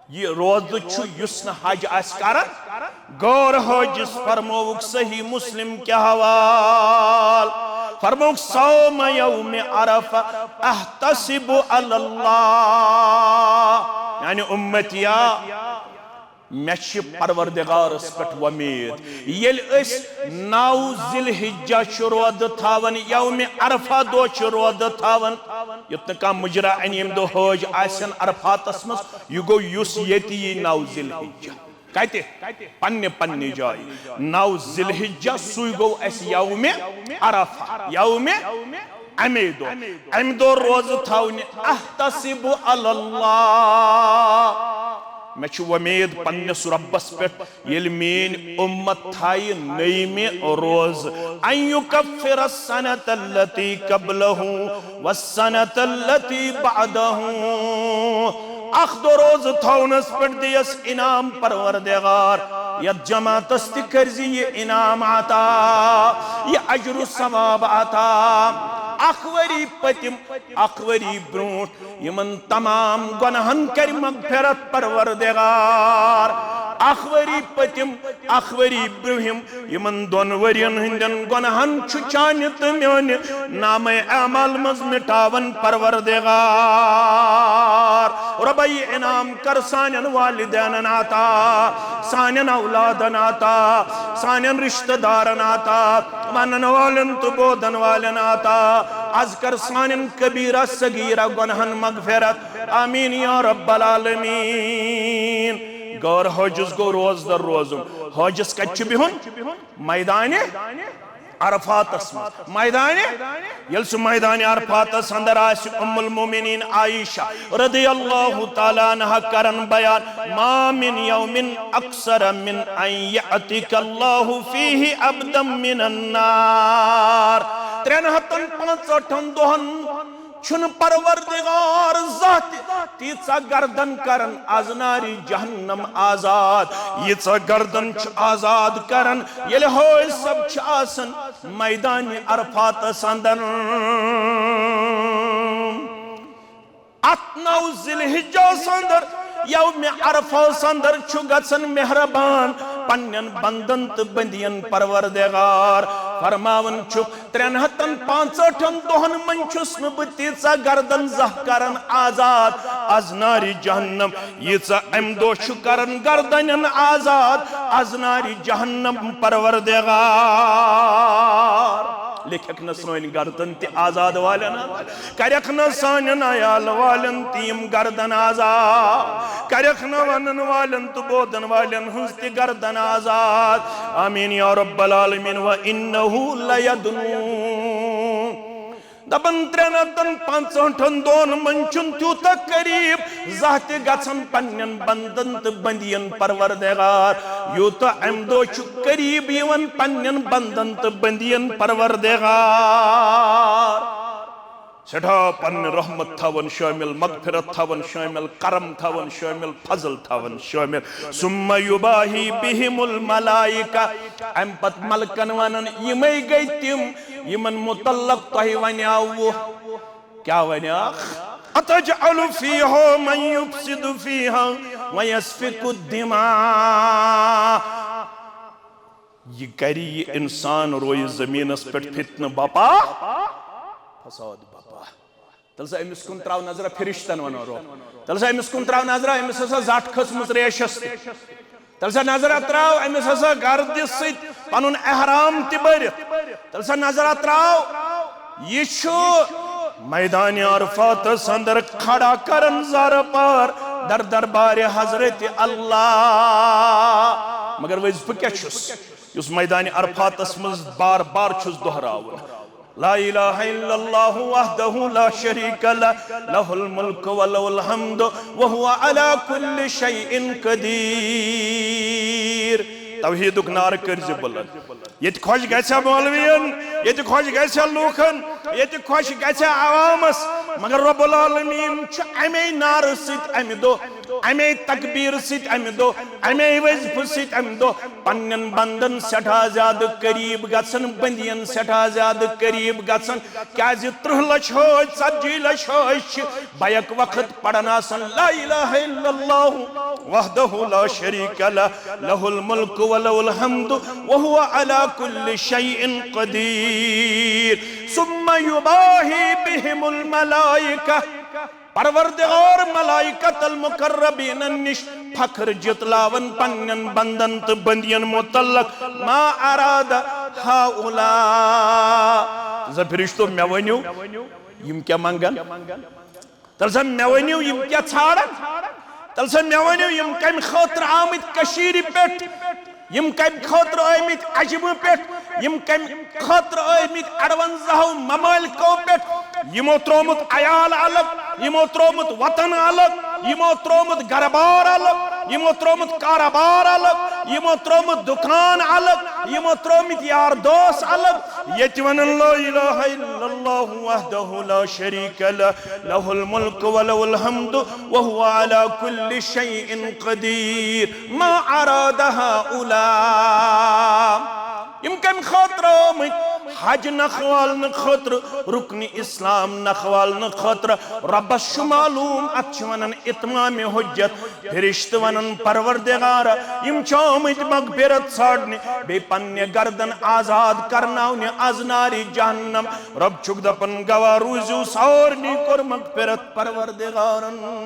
یہِ روزٕ چھُ یُس نہٕ حج آسہِ کران، غٲر حٲجِس۔ فرمووُکھ صحیح مسلم کہِ حوال، فرمووُکھ، صوم یوم عرفہ احتسب علی اللہ، یعنی امتیا، مےٚ چھِ پروردگارس پٮ۪ٹھ وۄمید۔ ییٚلہِ أسۍ نَو ذی الحجہ چھِ روزٕ تھاوان، یومِ عرفہ دۄہ چھِ روزٕ تھاوان، یُتھ نہٕ کانٛہہ مُجرا اَنہِ ییٚمہِ دۄہ حٲج آسن عرفاتس منٛز، یہِ گوٚو یُس ییٚتہِ یی نَو ذی الحجہ۔ کتہِ؟ پننہِ پننہِ جایہِ۔ نَو ذی الحجہ، سُے گوٚو اَسہِ یومِ عرفہ، یومِ اَمے دۄہ۔ اَمہِ دۄہ روزٕ تھاونہِ احتسب علی اللہ۔ مےٚ چھُ وۄمید پننِس رۄبس پٮ۪ٹھ، ییٚلہِ میٲنۍ اُمت تھایہِ نٔیمہِ روزٕ، ان یکفر السنة التي قبله والسنة التي بعده۔ اکھ دۄہ روزٕ تھاونس پٮ۪ٹھ دِیس انعام پروردگار، یتھ جماعتس تہِ کٔرزِ یہِ انعام عطا، یہِ اجر و ثواب عطا۔ اکھ ؤری پٔتِم، اکھ ؤری برونٛٹھ یِمن تمام گۄناہن کرِ مغفرت پروردگار۔ اکھ ؤری پٔتِم، اکھ ؤری برٛونٛہِم، یِمن دۄن ؤرین ہٕنٛدٮ۪ن گۄناہن چھُ چانہِ تہٕ میانہِ نامے اعمال منٛز مٹاوان پروردگار۔ رۄبا، یہِ انعام کر سانٮ۪ن والدینن عطا، سانٮ۪ن اولادن عطا، سانٮ۪ن رشتہٕ دارن عطا، ونن والٮ۪ن تہٕ بوزن والٮ۪ن عطا۔ از کر سانٮ۪ن کبیرہ صغیرہ گۄناہن مغفرت۔ آمین یا رب العالمین۔ غٲر حٲجِس گوٚو روزدر روزُن۔ حٲجِس کتہِ چھُ بِہُن؟ میدانِ عرفاتس منٛز۔ میدانِ، ییٚلہِ سُہ میدانِ عرفاتس اندر آسہِ، ام المؤمنین عائشہ رضی اللہ تعالیٰ عنہا کرن بیان، ما من یوم اکثر من ان یعتق اللہ فیہ عبدا من النار۔ ترٛٮ۪ن ہتن پانٛژہٲٹھن دۄہن چھُنہٕ پروردگار زانٛہہ تہِ تیٖژاہ گردن کرن از نارِ جہنم آزاد، ییٖژاہ گردن چھُ آزاد کرن، ییٚلہِ حٲج صٲب چھِ آسان میدانِ عرفاتس اندر۔ اتھ نو ذی الحجس اندر، یومِ عرفس اندر چھُ گژھان مہربان پننٮ۪ن بندن تہٕ بندین پروردگار، فرماوان چھُ، ترٛٮ۪ن ہتن پانٛژہٲٹھن دۄہن منٛز چھُس نہٕ بہٕ تیٖژاہ گردن زانٛہہ کران آزاد از نارِ جہنم، ییٖژاہ امہِ دۄہ چھُ کران گردنن آزاد از نارِ جہنم پروردگار۔ لیکھکھ نہ سٲنۍ گردن تہِ آزاد والٮ۪ن اندر، کرکھ نہ سانٮ۪ن عیال والٮ۪ن تہِ یِم گردن آزاد، کرکھ نہ ونن والٮ۪ن تہٕ بوزن والٮ۪ن ہٕنٛز تہِ گردن آزاد۔ آمین یا رب العالمین۔ وانہ لیدنو۔ دپان ترٛٮ۪ن ہتن پانٛژہٲٹھن دۄہن منٛز چھُنہٕ تیوٗتاہ قریب زانٛہہ تہِ گژھان پننٮ۪ن بندن تہٕ بندین پروردگار، یوٗتاہ امہِ دۄہ چھُ قریب یِوان پننٮ۪ن بندن تہٕ بندین پروردگار۔ سٮ۪ٹھاہ پننہِ رحمت تھاوان شٲمِل، مغفرت تھاوان شٲمِل، کرم تھاوان شٲمِل، فضل تھاوان شٲمِل۔ ثم یباہی بہم الملائکہ۔ امہِ پتہٕ ملکن ونان، یِمے گٔے تِم یِمن متعلق تۄہہِ ونیاوُ۔ کیٛاہ ونیاکھ؟ اتجعل فیہا من یفسد فیہا ویسفک الدماء۔ یہِ کرِ، یہِ انسان رویہِ زمینس پٮ۪ٹھ فتنہٕ بپا، فساد بپا۔ تیٚلہِ سا أمِس کُن ترٛاو نظرہ، فرشتن ونو رو۔ تیٚلہِ سا أمِس کُن ترٛاو نظرہ، أمِس ہسا زٹ کھٔژمٕژ ریشس تہِ۔ تیٚلہِ سا نظرہ ترٛاو، أمِس ہسا گردِ سۭتۍ پنُن احرام تہِ بٔرِتھ۔ تیٚلہِ سا نظرہ ترٛاو، یہِ چھُ میدانِ عرفاتس اندر کھڑا کرن زارٕ پار در دربارِ حضرت اللہ۔ مگر وظیفہٕ کیٛاہ چھُس، یُس میدانِ عرفاتس منٛز بار بار چھُس دہراوُن؟ لا الہ الا اللہ وحدہ لا شریک لہ، لہ الملک و لہ الحمد وہو علی کل شیء قدیر۔ توحیدُک نعرٕ کٔرزِ بلند۔ ییٚتہِ خۄش گژھِ ہا مولوین، ییٚتہِ خۄش گژھِ ہا لوٗکن، ییٚتہِ خۄش گژھِ ہا عوامس، مگر رب العالمین چھُ امے نعرٕ سۭتۍ امہِ دۄہ، امے تکبیر سۭتۍ امہِ دۄہ، امے وظیفہٕ سۭتۍ امہِ دۄہ پننٮ۪ن بندن سٮ۪ٹھاہ زیادٕ قریب گژھان، بندین سٮ۪ٹھاہ زیادٕ قریب گژھان۔ کیازِ ترٕٛہ لچھ حٲج، ژتجی لچھ حٲج چھِ بیک وقت پران آسان، لا الہ الا اللہ وحدہ لا شریک لہ، لہ الملک و لہ الحمد وہو علی کل شیء قدیر۔ ثم یباہی بہم الملائکہ۔ پروردگار ملائکۃ المقربینن نش فخر جتلاون پننٮ۪ن بندن تہٕ بندین متعلق، ما اراد ہؤلاء۔ زِ فرشتو، مےٚ ؤنِو، یِم کیٛاہ منگن؟ تیٚلہِ سا مےٚ ؤنِو، یِم کیٛاہ ژھانڈن؟ تیٚلہِ سا مےٚ ؤنِو، یِم کمہِ خٲطرٕ آمٕتۍ کٔشیٖرِ پٮ۪ٹھ؟ یِم کمہِ خٲطرٕ آمٕتۍ عجمہٕ پٮ۪ٹھ؟ یِم کمہِ خٲطرٕ آمٕتۍ اَروَنزاہو ممٲلکو پٮ۪ٹھ؟ یِمو ترٛوومُت عیال الگ، یِمو ترٛوومُت وطن الگ، یِمو ترٛوومُت گرٕ بار الگ، یِمو ترٛوومُت کارٕبار الگ، یِمو ترٛوومُت دُکان الگ، یِمو ترٛوومُت یار دوس الگ۔ ییٚتہِ وَنان لا الہ الا اللہ وحدہ لا شریک لہ، لہ الملک و لہ الحمد وہو علی کل شیء قدیر۔ ما اراد ہؤلاء۔ یِم کمہِ خٲطرٕ آمٕتۍ؟ حج نکھوالنہٕ خٲطرٕ، رُکنِ اسلام نکھوالنہٕ خٲطرٕ۔ رۄبس چھُ معلوم، اتھ چھِ ونان اتمام حجت۔ فرشتہٕ ونان، پروردگار، یِم چھِ آمٕتۍ مغفرت ژھانڈنہِ، بیٚیہِ پننہِ گردن آزاد کرناونہِ از نارِ جہنم۔ رۄب چھُکھ دپان، گواہ روٗزِو، سارنٕے کوٚر مغفرت پروردگارن۔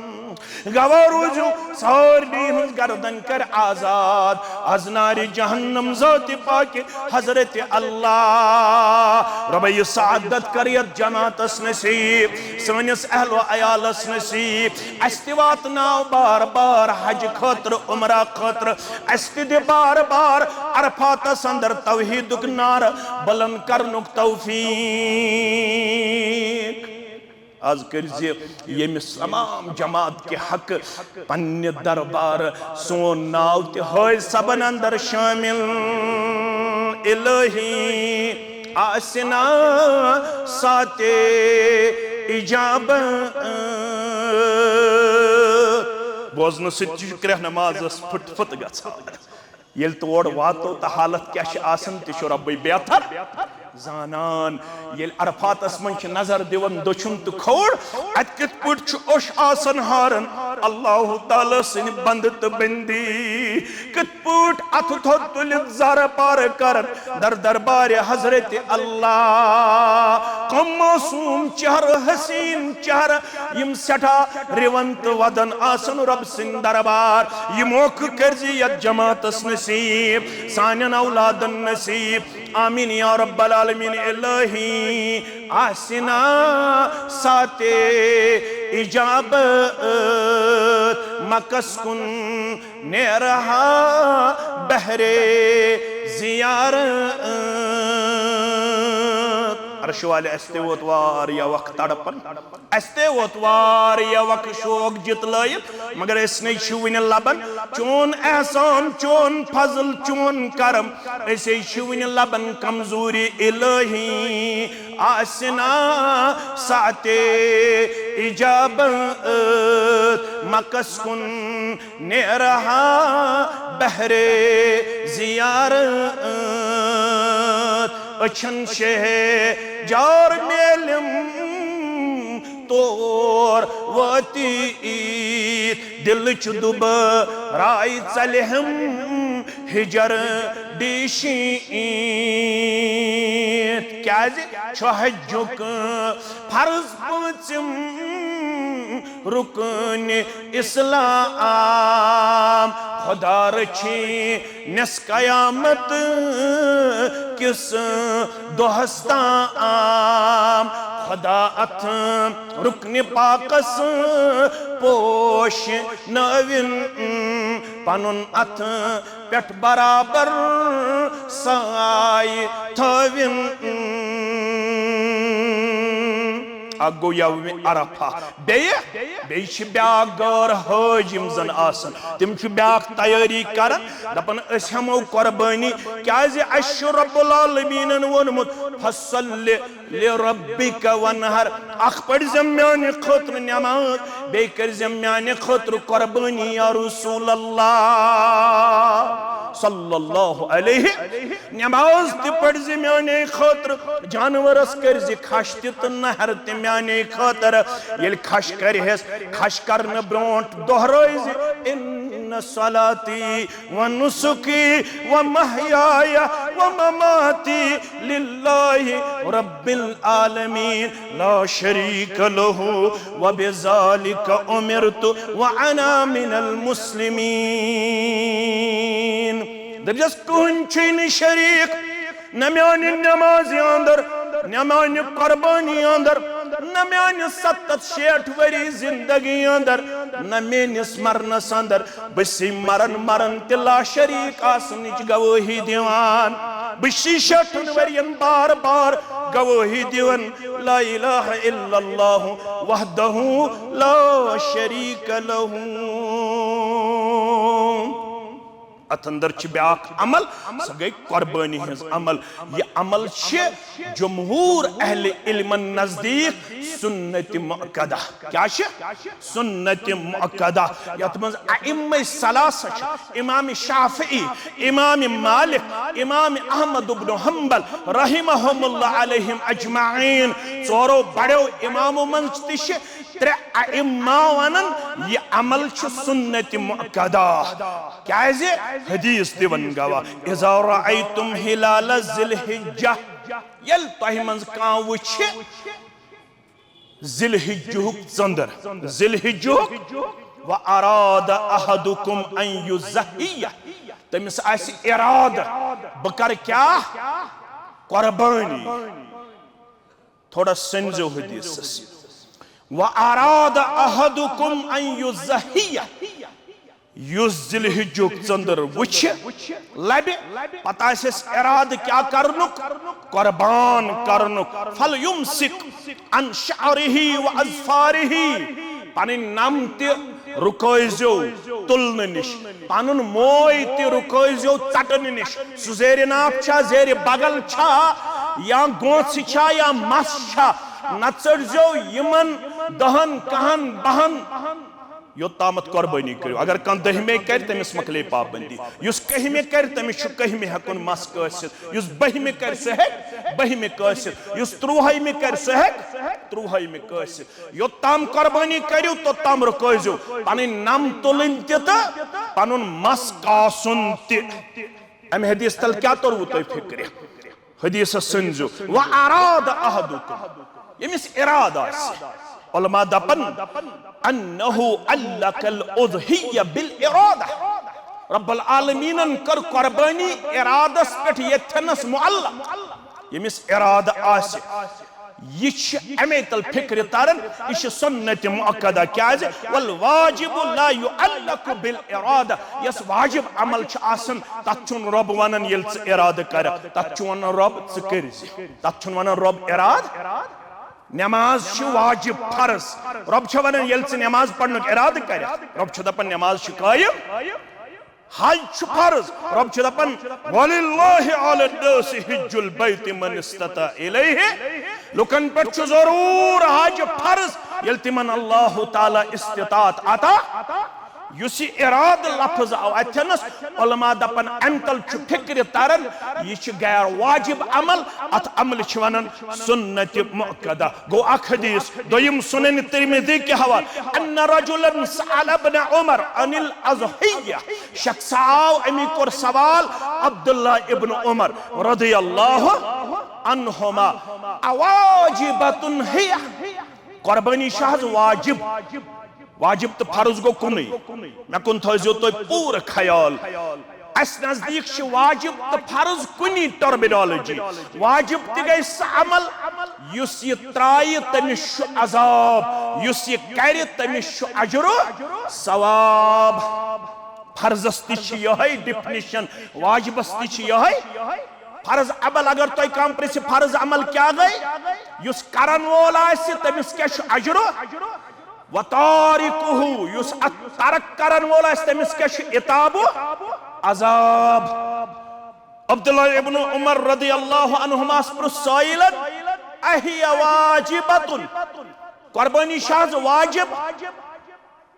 گواہ روٗزِو، سارنٕے ہٕنٛز گردن کر آزاد از نارِ جہنم ذاتِ پاکہِ حضرت اللہ۔ رۄبہ، یہِ سعادت کر یتھ جماعتس نصیب، سٲنِس اہل و عیالس نصیب۔ اسہِ تہِ واتناو بار بار حج خٲطرٕ، عمرہ خٲطرٕ۔ اسہِ تہِ دِ بار بار عرفاتس اندر توحیدُک نعرٕ بلند کرنُک توفیق۔ از کٔرۍ زِ ییٚمِس تمام جماعت کہِ حق پننہِ دربار، سون ناو تہِ ہٲوۍ سبن اندر شٲمِل۔ الہی آسہِ نا ساعتِ اجابت۔ بوزنہٕ سۭتۍ تہِ چھُ کرٛیٚہہ نمازس پھُٹ پھُت گژھان۔ ییٚلہِ تور واتو تہٕ حالت کیٛاہ چھِ آسان، تہِ چھُ رۄبٕے بہتر زانان۔ ییٚلہِ عرفاتس منٛز چھِ نظر دِوان دٔچھُن تہٕ کھووُر، اتہِ کِتھ پٲٹھۍ چھُ اوٚش آسان ہاران اللہ تعالیٰ سٕنٛدِ بندٕ تہٕ بندی، کِتھ پٲٹھۍ اتھٕ تھوٚد تُلِتھ زارٕ پارٕ کران در دربارِ حضرت اللہ۔ کم معصوم چہرٕ، حسین چہرٕ، یِم سٮ۪ٹھاہ رِوَن تہٕ وَدَن آسَن رۄب سٕنٛدۍ دربار۔ یہِ موقعہٕ کٔرۍ زِ یَتھ جماعتَس نصیٖب، سانٮ۪ن اولادَن نصیٖب۔ آمیٖن یا رب العالمین۔ الہی آسہِ نا ساعتِ اجابت، مکس کُن نیرہا بہرِ زیارت۔ عرش والہِ، اسہِ تہِ ووت واریاہ وقت تڑپن، اسہِ تہِ ووت واریاہ وقت شوق جتلٲیِتھ، مگر أسۍ نے چھِ وُنہِ لبن چون احسان، چون فضل، چون کرم۔ أسۍ ہے چھِ وُنہِ لبن کمزوری۔ الہی آسہِ نا ساعتِ اجابت، مکس کُن نیرہا بہرِ زیارت۔ أچھن شہجار میلم تور وٲتِتھ، دلٕچ دُبہٕ راے ژلہم ہجر ڈیشی۔ کیازِ چھُ حجُک فرض پٲنٛژِم رُکن اسلام۔ خدا رچھی نس قیامت کس دۄہس تام۔ خدا اتھ رُکنِ پاکس پوش نٲوِن، پنُن اتھ پٮ۪ٹھ برابر سایہِ تھٲوِن۔ اکھ گوٚو یومِ عرفہ۔ بیٚیہِ، بیٚیہِ چھِ بیٛاکھ غٲر حٲج یِم زن آسن، تِم چھِ بیٛاکھ تیٲری کران، دپان، أسۍ ہٮ۪مو قۄربٲنی، کیازِ اسہِ چھُ رب العالمیٖنن ووٚنمُت، فصل لربک وانحر۔ اکھ پٔرزٮ۪م میانہِ خٲطرٕ نماز، بیٚیہِ کٔرزٮ۪م میانہِ خٲطرٕ قۄربٲنی یا رسول اللہ صلی اللہ علیہ۔ نماز تہِ پٔرزِ میانے خٲطرٕ، جانورس کٔرزِ کھش تہِ تہٕ نحر تہِ میانے خٲطرٕ۔ ییٚلہِ کھش کرِہس، کھش کرنہٕ برونٹھ دۄہرٲوزِ، ان صلاتی ونسکی ومحیای ومماتی للہ رب العالمین لا شریک لہ وبذالک امرت وانا من المسلمین۔ دٔپزٮ۪س، کٕہٕنۍ چھُے نہٕ شریٖک، نہ میانہِ نمازِ اندر، نہ میانہِ قربٲنی اندر، نہ میانہِ ستتھ شیٹھ ؤری زندگی اندر، نہ میٲنِس مرنس اندر۔ بہٕ چھُسے مرن مرن تہِ لا شریٖک آسنٕچ گوٲہی دِوان۔ بہٕ چھُسے شیٹھن ؤرین بار بار گوٲہی دِوان، لا الہ الا اللہ وحدہ لا شریٖک لہ۔ اتھ اندر چھِ بیاکھ عمل، سۄ گٔے قربٲنی ہٕنٛز عمل۔ یہِ عمل چھِ جمہور اہل علمن نزدیٖک سنت مؤکدہ۔ کیٛاہ چھِ؟ سنت مؤکدہ۔ یتھ منٛز ائمہ ثلاثہ چھِ، امام شافعی، امام مالک، امام احمد ابن حنبل رحمہم اللہ علیہم اجمعین، ژورو بڑیو امامو منٛز تہِ چھِ ترٛےٚ ائمہ ونان، یہِ عمل چھُ سنت مؤکدہ۔ کیازِ؟ حدیث دِوان گواہ، "اذا رأیتم ہلال ذی الحجہ"، ییٚلہِ تۄہہِ منٛز کانٛہہ وٕچھِ ذی الحجہُک ژٔنٛدٕر، ذی الحجہُک، "و اراد احدکم ان یضحیہ"، تٔمِس آسہِ ارادٕ، بہٕ کرٕ کیٛاہ؟ قربٲنی۔ تھوڑا سٔنزیو حدیثس۔ "و اراد احدکم ان یضحیہ"، یُس ذی الحجُک ژٔنٛدٕر وٕچھِ، لبہِ، پتہٕ آسٮ۪س ارادٕ کیٛاہ کرنُک؟ قربان کرنُک۔ "فلیمسک عن شعرہ و اظفارہ"، پنٕنۍ نم تہِ رُکٲوزیو تُلنہٕ نِش، پنُن موے تہِ رُکٲوزیو ژٹنہٕ نِش۔ سُہ زیرِ ناف چھا، زیرِ بغل چھا، یا گونٛژھ چھا، یا مس چھا، نہ ژٔٹزیو یِمن دہن، کہن، بہن، یوٚت تامتھ قۄربٲنی کٔرِو۔ اگر کانٛہہ دٔہمے کرِ، تٔمِس مۄکلے پابندی۔ یُس کٔہمہِ کرِ، تٔمِس چھُ کٔہمہِ ہٮ۪کُن مس کٲسِتھ۔ یُس بٔہمہِ کرِ، سُہ ہیٚکہِ بٔہمہِ کٲسِتھ۔ یُس تُرٛوہٲیمہِ کرِ، سُہ ہیٚکہِ تُرٛوہٲیمہِ کٲسِتھ۔ یوٚت تام قۄربٲنی کٔرِو، توٚت تام رُکٲوزیو۔ پنٕنۍ نم تُلٕنۍ تہِ تہٕ پنُن مس کاسُن تہِ۔ امہِ حدیث تل کیٛاہ توٚروٕ تۄہہِ فِکرِ؟ حدیثس سٔنزیو، "و اراد احدکم"، ییٚمِس ارادٕ آسہِ۔ علماء دپن، "انہ علق الاضحیہ بالارادہ"، رب العالمینن کٔر قۄربٲنی ارادس پٮ۪ٹھ ییٚتھٮ۪نس معلق۔ ییٚمِس ارادٕ آسہِ، یہِ چھِ امے تل فِکرِ تران، یہِ چھِ سنت مؤکدہ۔ کیازِ؟ "والواجب لا یعلق بالارادہ"، یۄس واجب عمل چھِ آسان، تتھ چھُنہٕ رۄب ونان ییٚلہِ ژٕ ارادٕ کرکھ، تتھ چھُ ونان رۄب ژٕ کٔرۍ زِ، تتھ چھُنہٕ ونان رۄب ارادٕ۔ نماز چھِ واجب، فرض، رۄب چھُ ونان ییٚلہِ ژٕ نماز پرنُک ارادٕ کرکھ، رۄب چھُ دپان نماز چھِ قٲیِم۔ حج چھُ فرض، رۄب چھُ دپان، "وللہ علی الناس حج البیت من استطاع الیہ"، لُکن پٮ۪ٹھ چھُ ضروٗر حج فرض، ییٚلہِ تِمن اللہ تعالیٰ استطاعت عطا۔ یُس یہِ ارادٕ لفظ آو اتھٮ۪نس، علماء دپان، امہِ تل چھُ فِکرِ تران، یہِ چھُ غیر واجب عمل، اتھ عملہِ چھِ ونان سنت مؤکدہ۔ گوٚو اکھ حدیث۔ دوٚیِم سنن ترمذی کہِ حوالہٕ، "ان رجلا سأل ابن عمر عن الاضحیہ"، شخص آو، أمی کوٚر سوال عبداللہ ابن عمر رضی اللہ عنہما، "اواجبۃ ہی"، قۄربٲنی چھِ حظ واجب؟ واجب تہٕ فرض گوٚو کُنُے۔ مےٚ کُن تھٲیزیو تُہۍ پوٗرٕ خیال۔ اسہِ نزدیٖک چھِ واجب تہٕ فرض کُنی ٹرمینالوجی۔ واجب تہِ گٔے سُہ عمل یُس یہِ ترایہِ تٔمِس چھُ عذاب، یُس یہِ کرِ تٔمِس چھُ اجر و ثواب۔ فرضس تہِ چھِ یِہوٚے ڈیفینیشن، واجبس تہِ چھِ یِہوٚے۔ فرض عمل، اگر تۄہہِ کانٛہہ پرژھِ فرض عمل کیٛاہ گٔے، یُس کرن وول آسہِ تٔمِس کیٛاہ چھُ اجر و و تارکہ، یُس اتھ ترک کرن وول آسہِ، تٔمِس کیٛاہ چھُ عتاب و عذاب؟ عبداللہ ابن عمر رضی اللہ عنہماس پرُژھ سٲیلن، "اہی واجبۃ"، قۄربٲنی چھا حظ واجب؟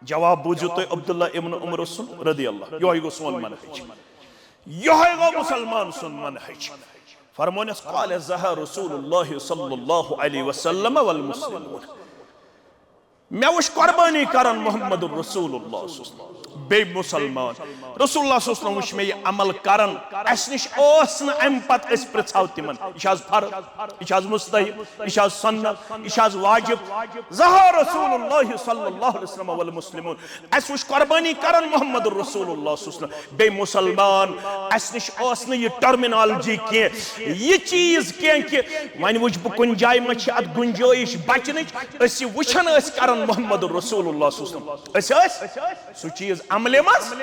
جواب بوٗزِو تُہۍ عبداللہ ابن عمر سُنٛد رضی اللہ، یِہوٚے گوٚو سون منہج، یِہوٚے گوٚو مُسلمان سُنٛد منہج۔ فرمونس، قال، زہا رسول اللہ صلی اللہ علیہ وسلم والمسلمون۔ مےٚ وٕچھ قۄربٲنی کران محمد رسول اللہ صلی اللہ علیہ وسلم۔ بیٚیہِ مُسلمان۔ رسول اللہ صلی اللہ علیہ وسلم وٕچھ مےٚ یہِ عمل کران۔ اَسہِ نِش اوس نہٕ اَمہِ پتہٕ أسۍ پرٛژھاو تِمن، یہِ چھا حظ فرض؟ یہِ چھا حظ مستحب؟ یہِ چھا حظ سنت؟ یہِ چھا حظ واجب؟ زہا رسول اللہ صلی اللہ علیہ وسلم والمسلمون۔ اَسہِ وٕچھ قۄربٲنی کران محمد رسول اللہ صلی اللہ علیہ وسلم۔ بیٚیہِ مُسلمان، اَسہِ نِش اوس نہٕ یہِ ٹرمینالجی کینٛہہ، یہِ چیٖز کینٛہہ کہِ وۄنۍ وٕچھ بہٕ کُنہِ جایہِ ما چھِ اَتھ گُنجٲیِش بچنٕچ، أسۍ یہِ وٕچھان ٲسۍ کران محمد رسول اللہ صلی اللہ علیہ وسلم۔ أسۍ ٲسۍ سُہ چیٖز عملہِ منٛز۔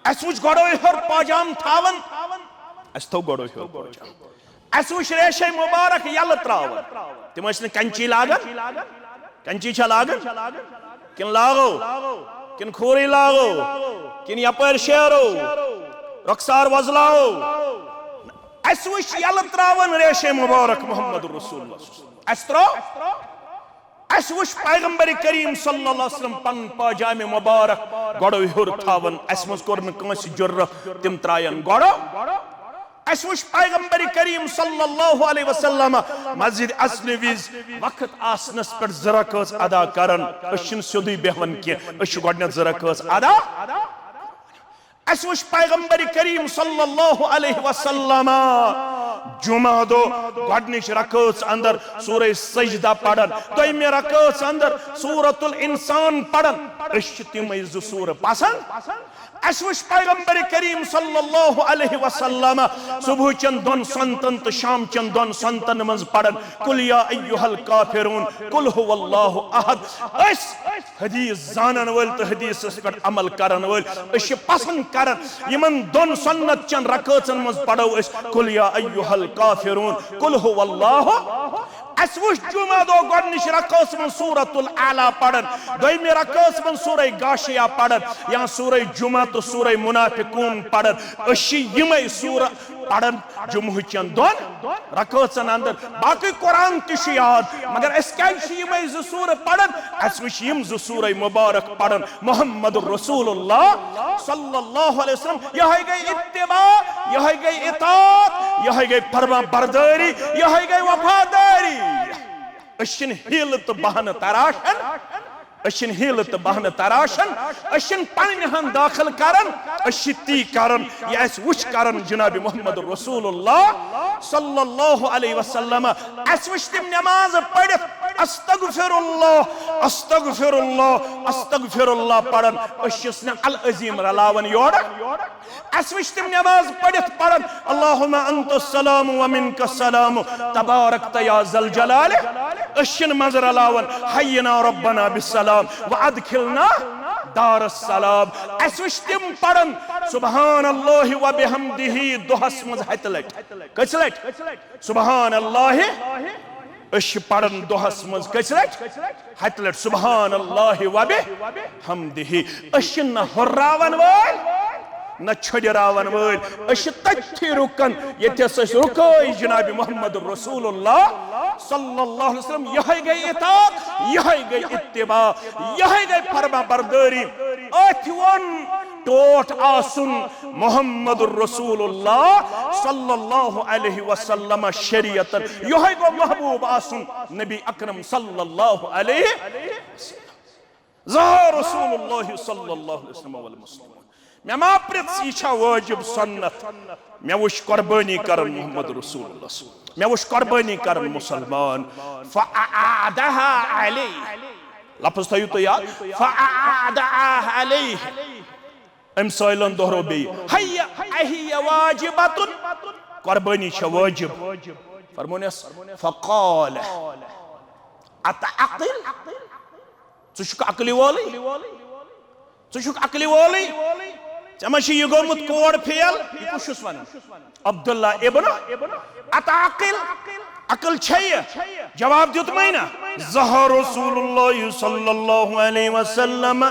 اَسہِ وٕچھ گۄڈَے ہیوٚر پاجام تھاوان، اَسہِ تھوٚو گۄڈَے ہیوٚر پاجام۔ اَسہِ وٕچھ ریشے مُبارک یَلہٕ ترٛاوان۔ تِم ٲسۍ نہٕ کَنچی لاگان۔ کَنچی چھا لاگان؟ کِنہٕ لاگو؟ کِنہٕ کھوٗرٕے لاگو؟ کِنہٕ یَپٲرۍ شیرو؟ رخسار وۄزلاو۔ اسہِ وٕچھ یلہٕ تراوان ریشے مبارک محمد رسول اللہ۔ اسہِ ترٛوو۔ اسہِ وٕچھ پیغمبر کریم صلی اللہ علیہ وسلم پنُن پاجامہِ مبارک گۄڈٕ ہیوٚر تھاوان۔ اسہِ منٛز کوٚر نہٕ کٲنٛسہِ جرأت تِم ترایَن گۄڈٕ۔ اسہِ وٕچھ پیغمبر کریم صلی اللہ علیہ وسلم مسجد اصل وِزِ وقت آسنس پٮ۪ٹھ زٕ رکٲژ ادا کران۔ أسۍ چھِنہٕ سیوٚدُے بیہوان کینٛہہ، أسۍ چھِ گۄڈٕنٮ۪تھ زٕ رکٲژ ادا۔ اسہِ وٕچھ پیغمبر کریم صلی اللہ علیہ وسلم جمعہ دۄہ گۄڈٕنِچ رکٲژ اندر سورہ سجدہ پران، دوٚیمہِ رکٲژ اندر سورۃ الانسان پران۔ أسۍ چھِ تِمے زٕ سورٕ پسند۔ اسہِ وٕچھ پیغمبر کریم صلی اللہ علیہ وسلم صبح چٮ۪ن دۄن سنتن تہٕ شام چٮ۪ن دۄن سنتن منٛز پران قل یا ایھا الکافرون، قل ھو اللہ احد۔ أسۍ حدیث زانن وٲلۍ تہٕ حدیثس پٮ۪ٹھ عمل کرن وٲلۍ، أسۍ چھِ پسند کران یِمن دۄن سنت چٮ۪ن رکٲژن منٛز پرو أسۍ قل یا ایھا الکافرون، قل ھو اللہ۔ اسہِ وٕچھ جمعہ دۄہ گۄڈٕنِچ رکٲژ منٛز سورۃ الاعلیٰ پران، دوٚیمہِ رکٲژ منٛز سورہ غاشیہ پران، یا سورہ جمعہ تہٕ سورہ منافقون پران۔ أسۍ چھِ یِمے سورہ پران جمعہ چٮ۪ن دۄن رکٲژن اندر۔ باقٕے قرآن تہِ چھُ یاد، مگر أسۍ کیازِ چھِ یِمے زٕ سورہ پران؟ اسہِ وٕچھ یِم زٕ سورہ مبارک پران محمد رسول اللہ صلی اللہ علیہ وسلم۔ یہے گٔے اتباع، یہے گٔے اطاعت، یہے گٔے فرما بردٲری، یہے گٔے وفادٲری۔ أسۍ چھِنہٕ حیلہٕ تہٕ بہانہٕ تراشان، أسۍ چھِنہٕ حیلہٕ تہٕ بہانہٕ تراشان، أسۍ چھِنہٕ پننہِ ہن داخل کران، أسۍ چھِ تی کران، یہِ اسہِ وٕچھ کران جناب محمد رسول اللہ صلی اللہ علیہ وسلم۔ اسہِ وٕچھ تِم نماز پٔرِتھ، استغفر اللہ، استغفر اللہ، استغفر اللہ پران۔ أسۍ چھِس نہٕ العظیم رلاوان یورٕ۔ اسہِ وٕچھ تِم نماز پٔرِتھ پران، اللہم انت السلام و منک السلام، تبارکت یا ذا الجلال۔ أسۍ چھِنہٕ منٛزٕ رلاوان، حینا ربنا بالسلام و ادخلنا دار السلام۔ اسہِ وٕچھ تِم پران، سبحان اللہ و بحمدہ، دۄہس منٛز ہتہِ لٹہِ۔ کٔژِ لٹہِ؟ سبحان اللہ۔ أسۍ چھِ پران دۄہس منٛز کٔژِ لٹہِ؟ ہتہِ لٹہِ۔ سبحان اللہ و بحمدہ۔ أسۍ چھِ نہ ہُرراون وٲلۍ، نہ چھٔڑراون وٲلۍ۔ أسۍ چھِ تٔتھی رُکان، ییٚتھس أسۍ رُکٲے جناب محمد رسول اللہ صلی اللہ علیہ وسلم۔ یہے گٔے اطاعت، یہے گٔے اتباع، یہے گٔے فرما بردٲری۔ أتھۍ ووٚن ٹوٹھ آسُن محمد رسول اللہ صلی اللہ علیہ وسلم شریعتن۔ یہے گوٚو محبوب آسُن نبی اکرم صلی اللہ علیہ وسلم۔ ظہر رسول اللہ صلی اللہ علیہ وسلم والمسلمون۔ مےٚ ما پرٛژھ، یہِ چھا وٲجِب سنت؟ مےٚ وٕچھ قربٲنی کران محمد رسول اللہ۔ مےٚ وٕچھ قربٲنی کران مسلمان۔ فأعادها علیہ۔ لفظ تھٲیِو تُہۍ یاد۔ فأعادها علیہ۔ أمۍ سٲیلن دۄہرو بیٚیہِ، حیہ اہیہ واجبۃ، قربٲنی چھےٚ وٲجِب۔ فرمونس، فقال، اتعقل؟ ژٕ چھُکھ عقلہِ وولٕے؟ ژٕ چھُکھ عقلہِ وولٕے؟ ژےٚ ما چھُ یہِ گوٚمُت کوڈ فیل؟ یہِ کُس چھُس ونان؟ عبداللہ ابن اتعقل، عقل چھے یہِ؟ جواب دیُتمَے نہ۔ ظہر رسول اللہ صلی اللہ علیہ وسلم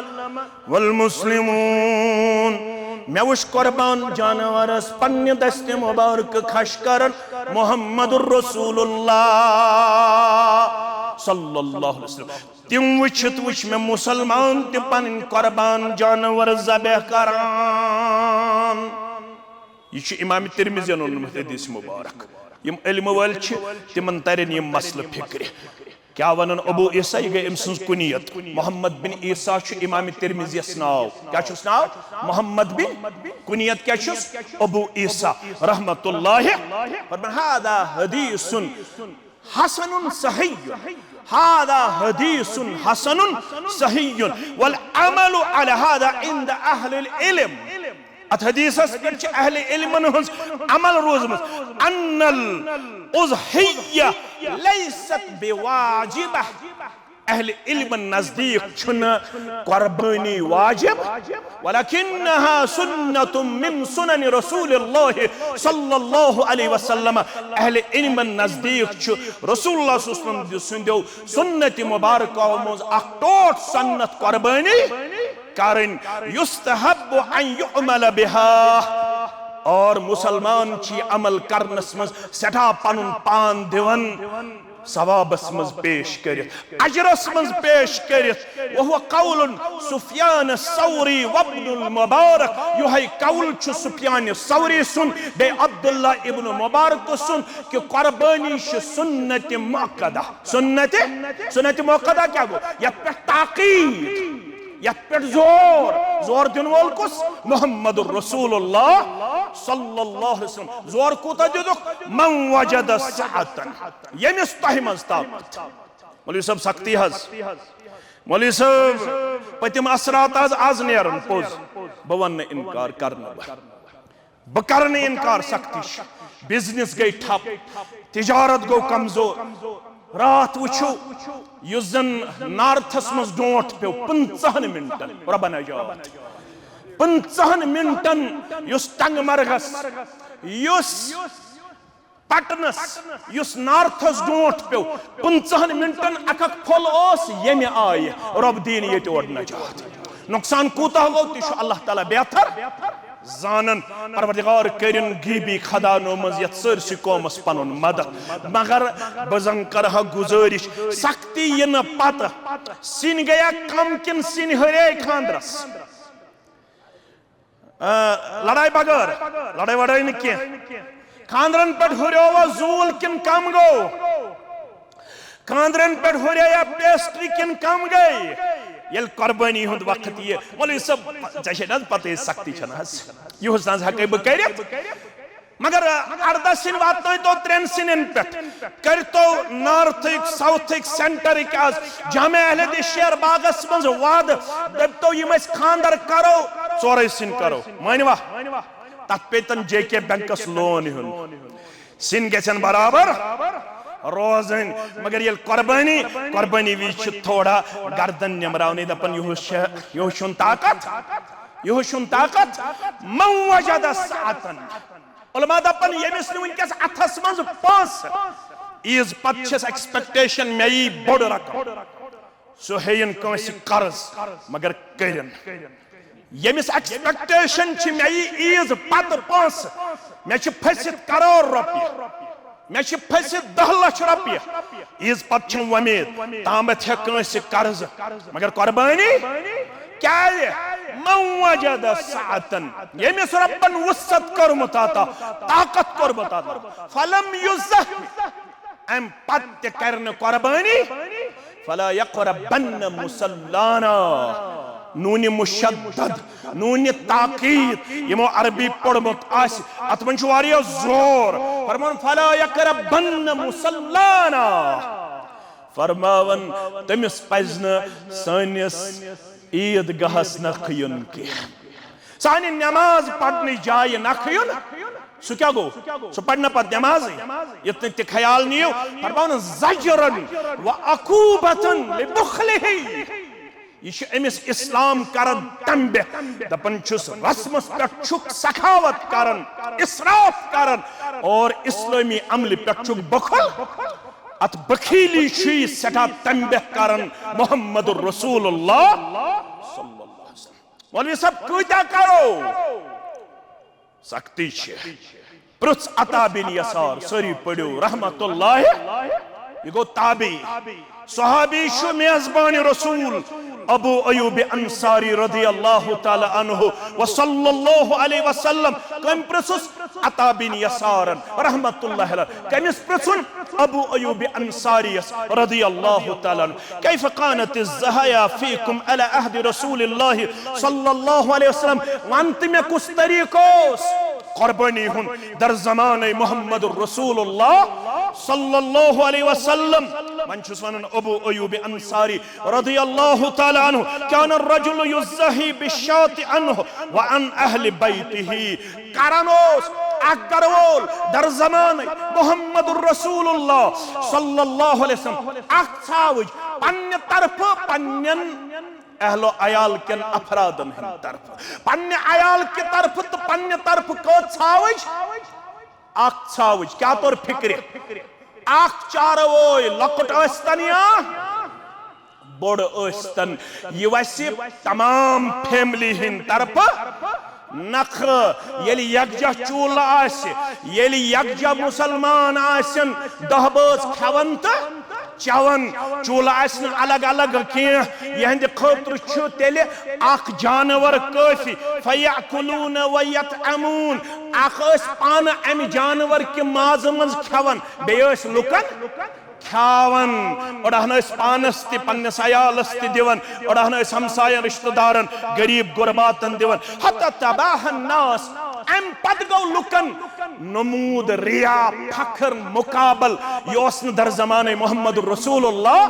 والمسلمون۔ مےٚ وٕچھ قربان جانورس پننہِ دستِ مبارکہٕ کھش کران محمد رسول اللہ صلی اللہ علیہ وسلم۔ تِم وٕچھِتھ وٕچھ مےٚ مسلمان تہِ پنٕنۍ قربان جانور ذبح کران۔ یہِ چھُ امام ترمذین اوٚنمُت حدیث مبارک۔ یِم علمہٕ وٲلۍ چھِ، تِمن ترن یِم مسلہٕ فکرِ۔ کیٛاہ ونان ابو عیسیٰ؟ یہِ گٔے أمۍ سٕنٛز کنیت۔ محمد بن عیسیٰ چھُ امام ترمذیس ناو۔ کیٛاہ چھُس ناو؟ محمد بن۔ کنیت کیٛاہ چھُس؟ ابو عیسیٰ رحمت اللہ۔ فرمان، هذا حدیث حسن صحیح۔ هذا حدیث حسن صحیح۔ والعمل علی هذا عند اہل العلم۔ اتھ حدیثس پٮ۪ٹھ چھِ اہل علمن ہٕنٛز عمل روٗزمٕژ۔ ان الاضحیہ لیست بواجبہ۔ اہل علمن نزدیک چھُنہٕ قربٲنی واجب، ولکنها سنة من سنن رسول اللہ صلی اللہ علیہ وسلم۔ اہل علمن نزدیک چھُ رسول اللہ صلی اللہ علیہ وسلم سٕنٛدیو سنت مبارکو منٛز اکھ ٹوٹھ سنت قربٲنی کرٕنۍ۔ یستحب ان یعمل بها۔ اور مسلمان چھِ یہِ عمل کرنس منٛز سٮ۪ٹھاہ پنُن پان دِوان، ثوابس منٛز پیش کٔرِتھ، اجرس منٛز پیش کٔرِتھ۔ وهو قول سفیان الثوری وابن المبارک، یِہوٚے قول چھُ سفیان ثوری سُنٛد، بیٚیہِ عبداللہ ابن مبارک سُنٛد، کہِ قربٲنی چھِ سنت مؤکدہ۔ سنت، سنت مؤکدہ کیٛاہ گوٚو؟ یتھ پٮ۪ٹھ تاکید، یتھ پٮ۪ٹھ زور، زور دِنہٕ وول کُس؟ محمد رسول اللہ صلی اللہ علیہ وسلم۔ زور کوٗتاہ دِتُکھ؟ من وجد سعة، ییٚمِس تۄہہِ منٛز طاقت۔ مولوی صٲب، سختی حظ۔ مولوی صٲب، پٔتِم اثرات آز، آز نیرن پوٚز۔ بہٕ ونہٕ نہٕ انکار، کرنہٕ بہٕ۔ بہٕ کرٕ نہٕ انکار، سختی چھِ۔ بزنس گٔے ٹھپ، تجارت گوٚو کمزور۔ راتھ وٕچھِو، یُس زن نارتھس منٛز ڈونٛٹھ پیوٚو پٕنٛژٕہن منٹن، ربنا جات، پٕنٛژٕہن منٹن، یُس ٹنگ مرگس، یُس پٹنس، یُس نارتھس ڈونٛٹھ پیوٚو، پٕنٛژٕہن منٹن اکھ اکھ پھوٚل اوس، ییٚمہِ آیہِ رۄب دِیِن ییٚتہِ اورٕ نجات۔ نۄقصان کوٗتاہ گوٚو، تہِ چھُ اللہ تعالیٰ بہتر زانان۔ پروردگار کٔرِن غیبی خزانو منٛز یتھ سٲرسٕے قومس پنُن مدد۔ مگر بہٕ زن کرٕ ہا گُزٲرِش، سختی یِنہٕ پتہٕ سِنۍ گٔیا کم کِنہٕ سِنۍ ہُرے خانٛدرس؟ آ، لڑاے بغٲر، لڑٲے وڑٲے نہٕ کینٛہہ۔ خانٛدرن پٮ۪ٹھ ہُریووا زوٗل کِنہٕ کم گوٚو؟ خانٛدرن پٮ۪ٹھ ہُرییا پیسٹری کِنہٕ کم گٔے؟ ییٚلہِ قۄربٲنی ہُنٛد وقت یہِ، مولوی صٲب، ژےٚ چھے نہ حظ پتہٕ یہِ سختی چھَنہٕ حظ؟ یِہُس نہ حظ ہٮ۪کَے بہٕ کٔرِتھ۔ مگر اَرداہ سِنۍ واتنٲیتو ترٛٮ۪ن سِنٮ۪ن پٮ۪ٹھ، کٔرۍتو نارتھٕکۍ، ساوتھٕکۍ، سینٹرٕکۍ آز جامع اہل حدیث شیر باغس منٛز وعدٕ، دٔپۍتو یِم أسۍ خانٛدر کرو، ژورے سِنۍ کرو، مٲنِوا؟ تتھ پیٚیہِ تن جے کے بینکس لون ہیوٚن۔ سِنۍ گژھن برابر روزٕنۍ، مگر ییٚلہِ قۄربٲنی، قۄربٲنی وِزِ چھِ تھوڑا گردن نِمراونٕے، دپان، یِہُس چھُ، یِہُس چھُنہٕ طاقت، یِہُس چھُنہٕ طاقت۔ من وجد سعة۔ علماء دپان، ییٚمِس نہٕ وٕنکیٚس اتھس منٛز پونٛسہٕ، عیٖذ پتہٕ چھس ایکسپیکٹیشن مےٚ یی بوٚڑ رقم، سُہ ہیٚیِن کٲنٛسہِ قرض، مگر کٔرِن۔ ییٚمِس ایکسپیکٹیشن چھِ مےٚ یی عیٖذ پتہٕ پونٛسہٕ، مےٚ چھِ پھٔسِتھ کرور رۄپیہِ، مےٚ چھِ پھٔسِتھ دَہ لَچھ رۄپیہِ، عیٖذ پتہٕ چھَم وۄمید، تامَتھ ہٮ۪کہٕ کٲنٛسہِ قرضہٕ، مگر قۄربٲنی کیٛازِ؟ من وجد سعة، ییٚمِس رۄبن وُسعت کوٚرمُت عطا، طاقت کوٚرمُت عطا، فلم یزح، امہِ پتہٕ تہِ کرِ نہٕ قۄربٲنی، فلا یقربن مصلانا۔ نون مشدد، نون تاکید، یِمو عربی پوٚرمُت آسہِ، اتھ منٛز چھُ واریاہ زور۔ فرمان، فلا یقربن مصلانا۔ فرماوان، تٔمِس پزِ نہٕ سٲنِس عیٖد گاہس نکھٕ یُن کینٛہہ۔ سانہِ نماز پرنٕچ جایہِ نکھٕ یُن، سُہ کیٛاہ گوٚو؟ سُہ پرِ نہ پتہٕ نمازٕے، یُتھ نہٕ تہِ خیال نِیِو۔ فرماوُن، زجرن و عقوبتن لبخلہ۔ یہِ چھُ أمِس اسلام کران تنبیہ، دپان چھُس، رسمس پٮ۪ٹھ چھُکھ سخاوت کران، اسراف کران، اور اسلٲمی عملہِ پٮ۪ٹھ چھُکھ بخل۔ اتھ بخیلی چھُ یہِ سٮ۪ٹھاہ تنبیہ کران محمد رسول اللہ صلی اللہ علیہ وسلم۔ مولوی صاحب، کۭتیاہ کرو؟ سختی چھِ۔ پرٛژھ عطا بن یسار، سٲری پٔرِو رحمت اللہ۔ یہِ گوٚو تابعی۔ صحابی چھُ میزبان رسول ابو ایوب انصاری رضی اللہ تعالیٰ عنہ و صلی اللہ علیہ وسلم۔ کٔمۍ پرٛژھُس؟ عطا بن یسارن رحمت اللہ علیہ۔ کٔمِس پرٛژھُن؟ ابو ایوب انصاریس رضی اللہ تعالیٰ عنہ۔ کیف کانت الضحایا فیکم علی عہد رسول اللہ صلی اللہ علیہ وسلم؟ ون تہٕ مےٚ، کُس طریقہٕ اوس قۄربٲنی ہُنٛد در زمانہٕ محمد رسول اللہ صلی اللہ علیہ وسلم؟ وۄنۍ چھُس ونان ابو ایوب انصاری رضی اللہ تعالیٰ عنہ، کان الرجل یضحی بالشاة عنہ وعن اہل بیتہ۔ کران اوس اکھ گرٕ وول در زمانہٕ محمد رسول اللہ صلی اللہ علیہ وسلم اکھ ژھاوٕج پننہِ طرفہٕ پننٮ۪ن اہل و عیال کٮ۪ن افرادن ہٕنٛدِ طرفہٕ، پننہِ عیال کہِ طرفہٕ تہٕ پننہِ طرفہٕ کٔژ ژھاوٕج؟ اکھ ژھاوٕج۔ کیٛاہ توٚر فکرِ؟ اکھ چاروٲے، لۄکُٹ ٲسۍتن یا بوٚڑ ٲسۍتن، یہِ وسہِ تمام فیملی ہٕنٛدِ طرفہٕ نخ، ییٚلہِ یکجاہ چولہٕ آسہِ، ییٚلہِ یکجاہ مسلمان آسن، دہ بٲژ کھٮ۪ون تہٕ چٮ۪ون، چولہٕ آسہِ نہٕ الگ الگ کینٛہہ، یِہنٛدِ خٲطرٕ چھُ تیٚلہِ اکھ جانور کٲفی۔ فیأکلون ویطعمون، اکھ ٲسۍ پانہٕ امہِ جانور کہِ مازٕ منٛز کھٮ۪وان، بیٚیہِ ٲسۍ لُکن کھیاون۔ أڑہن ٲسۍ پانس تہِ، پننِس عیالس تہِ دِوان، أڑہن ٲسۍ ہمساین، رشتہٕ دارن، غریب غرباتن دِوان۔ حتی تباہ الناس، امہِ پتہٕ گوٚو لُکن نمود، ریا، فخر، مقابل۔ یہِ اوس نہٕ در زمانہٕ محمد رسول اللہ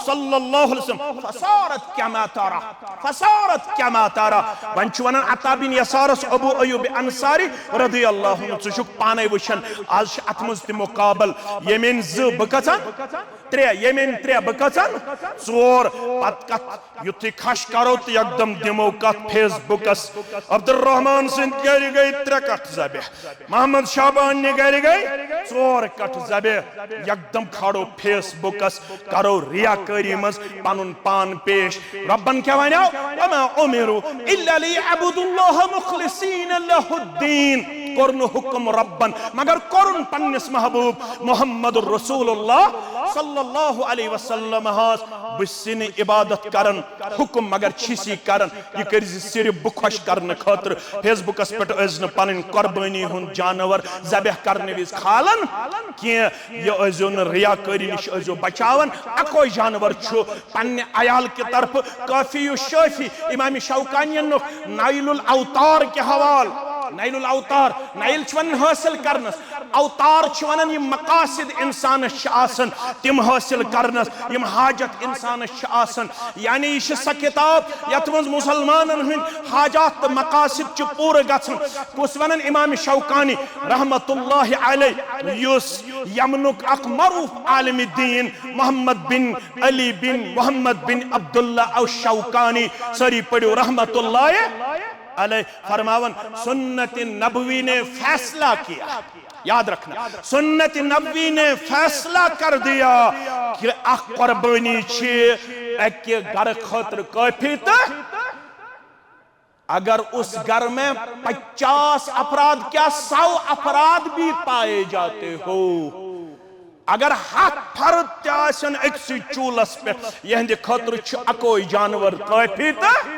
صلی اللہ علیہ وسلم۔ فصارت کما ترى، فصارت کما ترى۔ وۄنۍ چھُ ونان عطا بن یسارس ابو ایوب انصاری رضی اللہ عنہ، ژٕ چھُکھ پانے وٕچھان، آز چھِ اتھ منٛز تہِ مقابل۔ ییٚمٮ۪ن زٕ بہٕ کھژان، ترٛےٚ، ییٚمٮ۪ن ترٛےٚ بہٕ کھژان، ژور۔ پتہٕ کتھ یُتھُے کھش کرو تہٕ یکدم دِمو کتھ فیس بُکس۔ عبدالرحمان سٕنٛدِ گرِ گٔے ترٛےٚ کٹھ ذبح، محمد شعبان نہِ گرِ گٔے ژور کٹھ ذبح۔ یکدم کھالو فیس بُکس، کرو ریاکٲری منٛز پنُن پان پیش۔ ربن کیٛاہ ونیو؟ وما امروا الا لیعبدوا اللہ مخلصین لہ الدین۔ کوٚر نہٕ حکم ربن، مگر کوٚرُن پننِس محبوب محمد رسول اللہ صلی اللہ علیہ وسلم ہس بہٕ سٕنٛدِ عبادت کرن حکم، مگر چھِس یہِ کران، یہِ کٔرۍ زِ صرف بہٕ خۄش کرنہٕ خٲطرٕ۔ فیس بُکس پٮ۪ٹھ ٲسۍ نہٕ پنٕنۍ قۄربٲنی ہُنٛد جانور ذبح کرنہٕ وِزِ کھالان کینٛہہ۔ یہِ ٲسۍزیو نہٕ ریاکٲری نِش ٲسۍزیو بچاوان۔ اکوے جانور چھُ پننہِ عیال کہِ طرفہٕ کافی و شافی۔ امام شوکانین نُک نائل الاوطار کہِ حوالہٕ، نائل الاوطار، نائل چھِ ونان حٲصِل کرنس، اوتار چھِ ونان یِم مقاصد انسانس چھِ آسان، تِم حٲصِل کرنس، یِم حاجت انسانس چھِ آسان۔ یعنی یہِ چھِ سۄ کتاب یتھ منٛز مسلمانن ہٕنٛدۍ حاجات تہٕ مقاصد چھِ پوٗرٕ گژھان۔ کُس ونان؟ امام شوکانی رحمت اللہ علیہ، یُس یمنُک اکھ معروف عالم دین محمد بن علی بن محمد بن عبداللہ الشوکانی، سٲری پٔرِو رحمت اللہ علیہ، فرماوان، سنت نبوی نے فیصلہ کیا، یاد رکھنا، سنت نبوی نے فیصلہ کر دیا کہ اکھ قربانی چھ اکہ گھر خاطر کافی تہ اگر اس گھر میں پچاس افراد کیا سو افراد بھی پائے جاتے ہو، اگر ہتھ فرد تہِ آسن أکسٕے چولس پٮ۪ٹھ، یہندِ خٲطرٕ چھُ اکوے جانور کٲفی تہٕ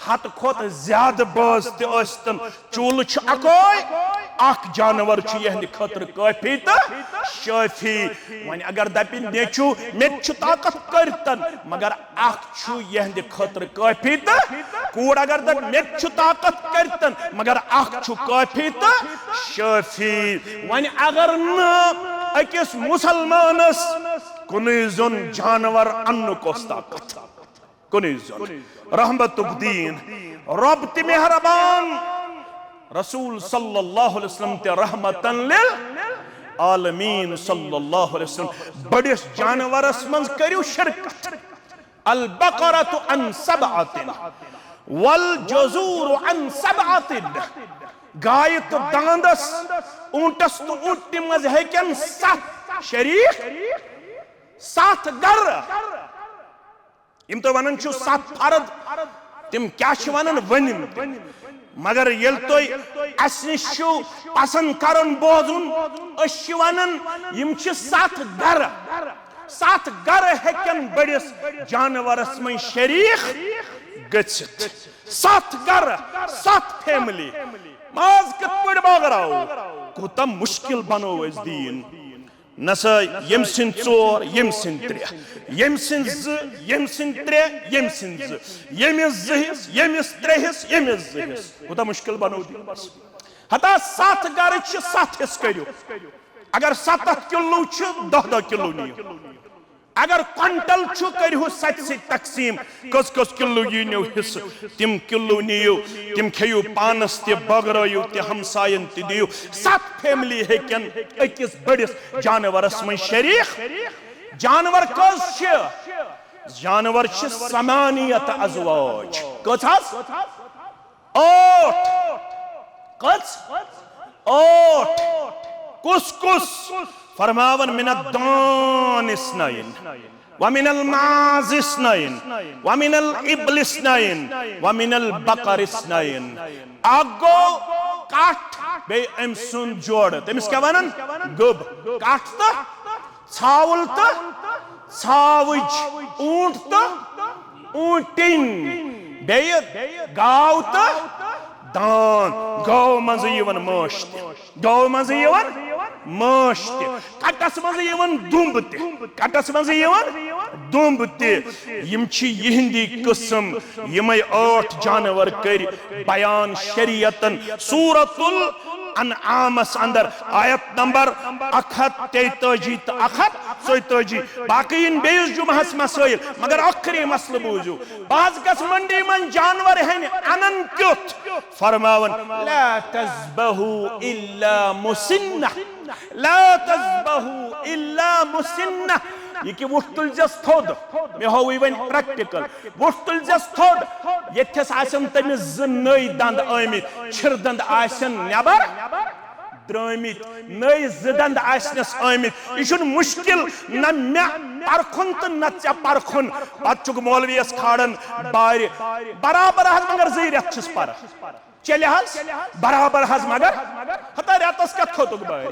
ہتہٕ کھۄتہٕ زیادٕ بٲژ تہِ ٲسۍتن، چولہٕ چھُ اکوے، اکھ جانور چھُ یہندِ خٲطرٕ کٲفی تہٕ شٲفی۔ وۄنۍ اگر دپہِ نیٚچو مےٚ تہِ چھُ طاقت کٔرتن، مگر اکھ چھُ یہندِ خٲطرٕ کٲفی تہٕ کوٗر اگر دپہِ مےٚ تہِ چھُ طاقت کٔرتن، مگر اکھ چھُ کٲفی تہٕ شٲفی۔ وۄنۍ اگر نہٕ أکِس مسلمانس کُنُے زوٚن جانور اننُک اوس طاقت، کُنُے زوٚن رحمتُک دین، رب تہِ مہربان، رسول صلی اللہ علیہ وسلم تہِ رحمتن للعالمین صلی اللہ علیہ وسلم۔ بٔڑِس جانورس منٛز کٔرِو شرکت۔ البقرة عن سبعة والجزور عن سبعة۔ گایہِ تہٕ داندس، اوٗنٹس تہٕ اوٗنٹنہِ منٛز ہیٚکن ستھ شریک، ستھ گرٕ۔ یِم تُہۍ ونان چھِو ستھ فرد، تِم کیٛاہ چھِ ونان؟ ؤنِو تِم۔ مگر ییٚلہِ تُہۍ اسہِ نِش چھِو پسند کران بوزُن، أسۍ چھِ ونان یِم چھِ ستھ گرٕ۔ ستھ گرٕ ہیٚکن بٔڑِس جانورس منٛز شریک گٔژھِتھ۔ ستھ گرٕ، ستھ فیملی۔ ماز کِتھ پٲٹھۍ بٲگراوو؟ کوٗتاہ مُشکِل بنوو اَسہِ دیٖن۔ نسا ییٚمۍ سٕنٛدۍ ژور، ییٚمۍ سٕنٛدۍ ترٛےٚ، ییٚمۍ سٕنٛدۍ زٕ، ییٚمۍ سٕنٛدۍ ترٛےٚ، ییٚمۍ سٕنٛدۍ زٕ، ییٚمِس زٕ حصہٕ، ییٚمِس ترٛےٚ حصہٕ، ییٚمِس زٕ حصہٕ۔ کوٗتاہ مُشکِل بنوو دیٖن۔ ہتا ستھ گرٕ چھِ، ستھ حصہٕ کٔرِو۔ اگر ستتھ کلو چھِ، دہ دہ کلو نِیِو۔ اگر کوینٹل چھُ، کٔرِہُس ستہِ سۭتۍ تقسیٖم، کٔژ کٔژ کلو یی نیو حصہٕ، تِم کلو نِیِو، تِم کھیٚیِو پانس تہِ، بٲگرٲیِو تہِ، ہمساین تہِ دِیِو۔ ستھ فیملی ہیٚکن أکِس بٔڑِس جانورس منٛز شریک۔ جانور کٔژ چھِ؟ جانور چھِ ثمانیت ازواج۔ کٔژ حظ؟ ٲٹھ۔ کٔژ؟ ٲٹھ۔ کُس کُس؟ فرماوان، من الدان اثنین، ومن الماز اثنین، ومن الابل اثنین، ومن البقر اثنین۔ اکھ گوٚو کٹھ، بیٚیہِ أمۍ سُنٛد جوڑٕ، تٔمِس کیٛاہ وَنان؟ گٔب۔ کٹھ تہٕ ژھاوُل تہٕ ژھاوٕج، اوٗنٹ تہٕ اوٗنٹِنۍ، بیٚیہِ گاو تہٕ داند۔ گٲو منٛزٕ یِوان مٲنٛچھ تہِ، گٲو منٛزٕ یِوان مٲنٛچھ تہِ، کٹس منٛزٕ یِوان دُمب تہِ، کٹس منٛزٕ یِوان دُمب تہِ۔ یِم چھِ یِہنٛدی قٕسم، یِمے ٲٹھ جانور کٔرۍ بیان شریعتن سورۃ الانعامس اندر، آیت نمبر اکھ ہتھ تیتٲجی تہٕ اکھ ہتھ ژۄیتٲجی۔ باقی یِن بیٚیِس جمعہس مسائل، مگر ٲخری مسلہٕ بوٗزِو۔ بہٕ حظ گژھٕ منڈی منٛز جانور ہٮ۪نہِ، انن کیُتھ؟ فرماوان، لا تذبحوا الا مسنہ، لا تذبحوا الا مسنہ۔ یہِ کہِ وُٹھ تُلزٮ۪س تھوٚد، مےٚ ہووٕے وۄنۍ پریکٹیکل۔ وُٹھ تُلزٮ۪س تھوٚد، ییٚتھٮ۪س آسن تٔمِس زٕ نٔوۍ دند آمٕتۍ، چھِرٕ دند آسن نٮ۪بر درٛٲمٕتۍ، نٔوۍ زٕ دند آسنس آمٕتۍ۔ یہِ چھُنہٕ مُشکل، نہ مےٚ پرکھُن تہٕ نہ ژےٚ پرکھُن۔ پتہٕ چھُکھ مولویس کھالان بارِ، برابر حظ، مگر زٕے رٮ۪تھ چھِس پران۔ چلہِ حظ برابر حظ، مگر ہتا رٮ۪تس کیٛاہ کھوٚتُکھ بارِ؟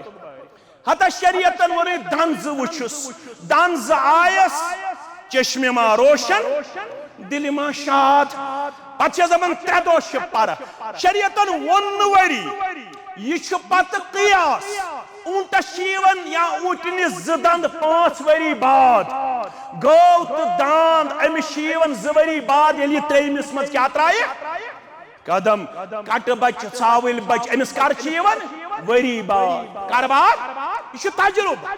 ہتا شریعتن ووٚنُے دند زٕ وٕچھُس، دند زٕ آیس، چشمہِ ما روشن، دلہِ ما شاد۔ پتہٕ چھِ دپان ترٛےٚ دۄہ چھِ پرٕ۔ شریعتن ووٚن نہٕ ؤری، یہِ چھُ پتہٕ قیاس۔ اوٗنٹس چھِ یِوان یا اوٗنٹنِس زٕ دند پانٛژھ ؤری بعد، گٲو تہٕ داند أمِس چھِ یِوان زٕ ؤری بعد، ییٚلہِ یہِ ترٛیٚیمِس منٛز کیٛاہ ترٛایہِ؟ قدم۔ کٹہٕ بچہِ، ژھاوٕلۍ بچہِ، أمِس کر چھِ یِوان؟ ؤری بعد۔ کر بعد؟ یہِ چھُ تجربہٕ۔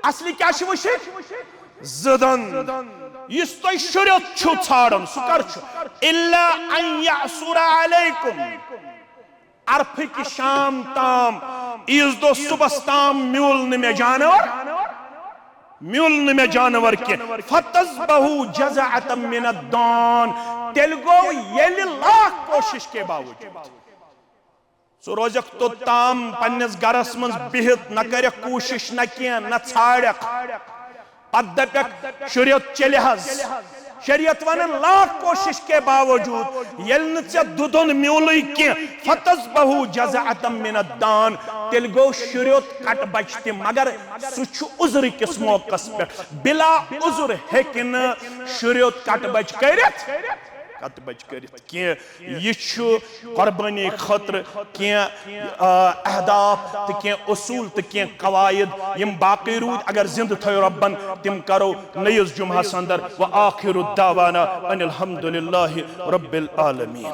اصلی کیٛاہ چھِ وٕچھِتھ؟ زٕ دند۔ یُس تۄہہِ شُریوٚت چھُو ژھانڈان، سُہ کر چھُ؟ الا ان یعثر علیکم۔ عرفہٕ کہِ شام تام، عیٖذ دۄہ صُبحس تام میوٗل نہٕ مےٚ جانور، میوٗل نہٕ مےٚ جانور کینٛہہ۔ فتذبحوا جذعة من الدان۔ تیٚلہِ گوٚو ییٚلہِ لاکھ کوٗشِش کے باوجوٗد۔ ژٕ روزکھ توٚتام پننِس گرس منٛز بِہِتھ، نہ کرکھ کوٗشِش نہ کینٛہہ، نہ ژھانڈکھ۔ پتہٕ دپکھ شریعت چلہِ حظ۔ شریعت ونان لاکھ کوٗشِش کے باوجوٗد، ییٚلہِ نہٕ ژےٚ دُدُن میوٗلٕے کینٛہہ، فتذبحوا جذعة من الدان، تیٚلہِ گوٚو شریعت کٹہٕ بچہِ تہِ، مگر سُہ چھُ عذرٕ کِس موقعس پٮ۪ٹھ۔ بلا عذر ہیٚکہِ نہٕ شریعت کٹہٕ بچہِ کٔرِتھ، کٹہٕ بچہِ کٔرِتھ کینٛہہ۔ یہِ چھُ قۄربٲنی خٲطرٕ کینٛہہ، آ، اہداف تہٕ کینٛہہ اصوٗل تہٕ کینٛہہ قواعد، یِم باقٕے روٗدۍ، اگر زِندٕ تھٲیو رۄبن، تِم کرو نٔیِس جمعہس اندر۔ وآخر دعوانا ان الحمد للہ رب العالمین۔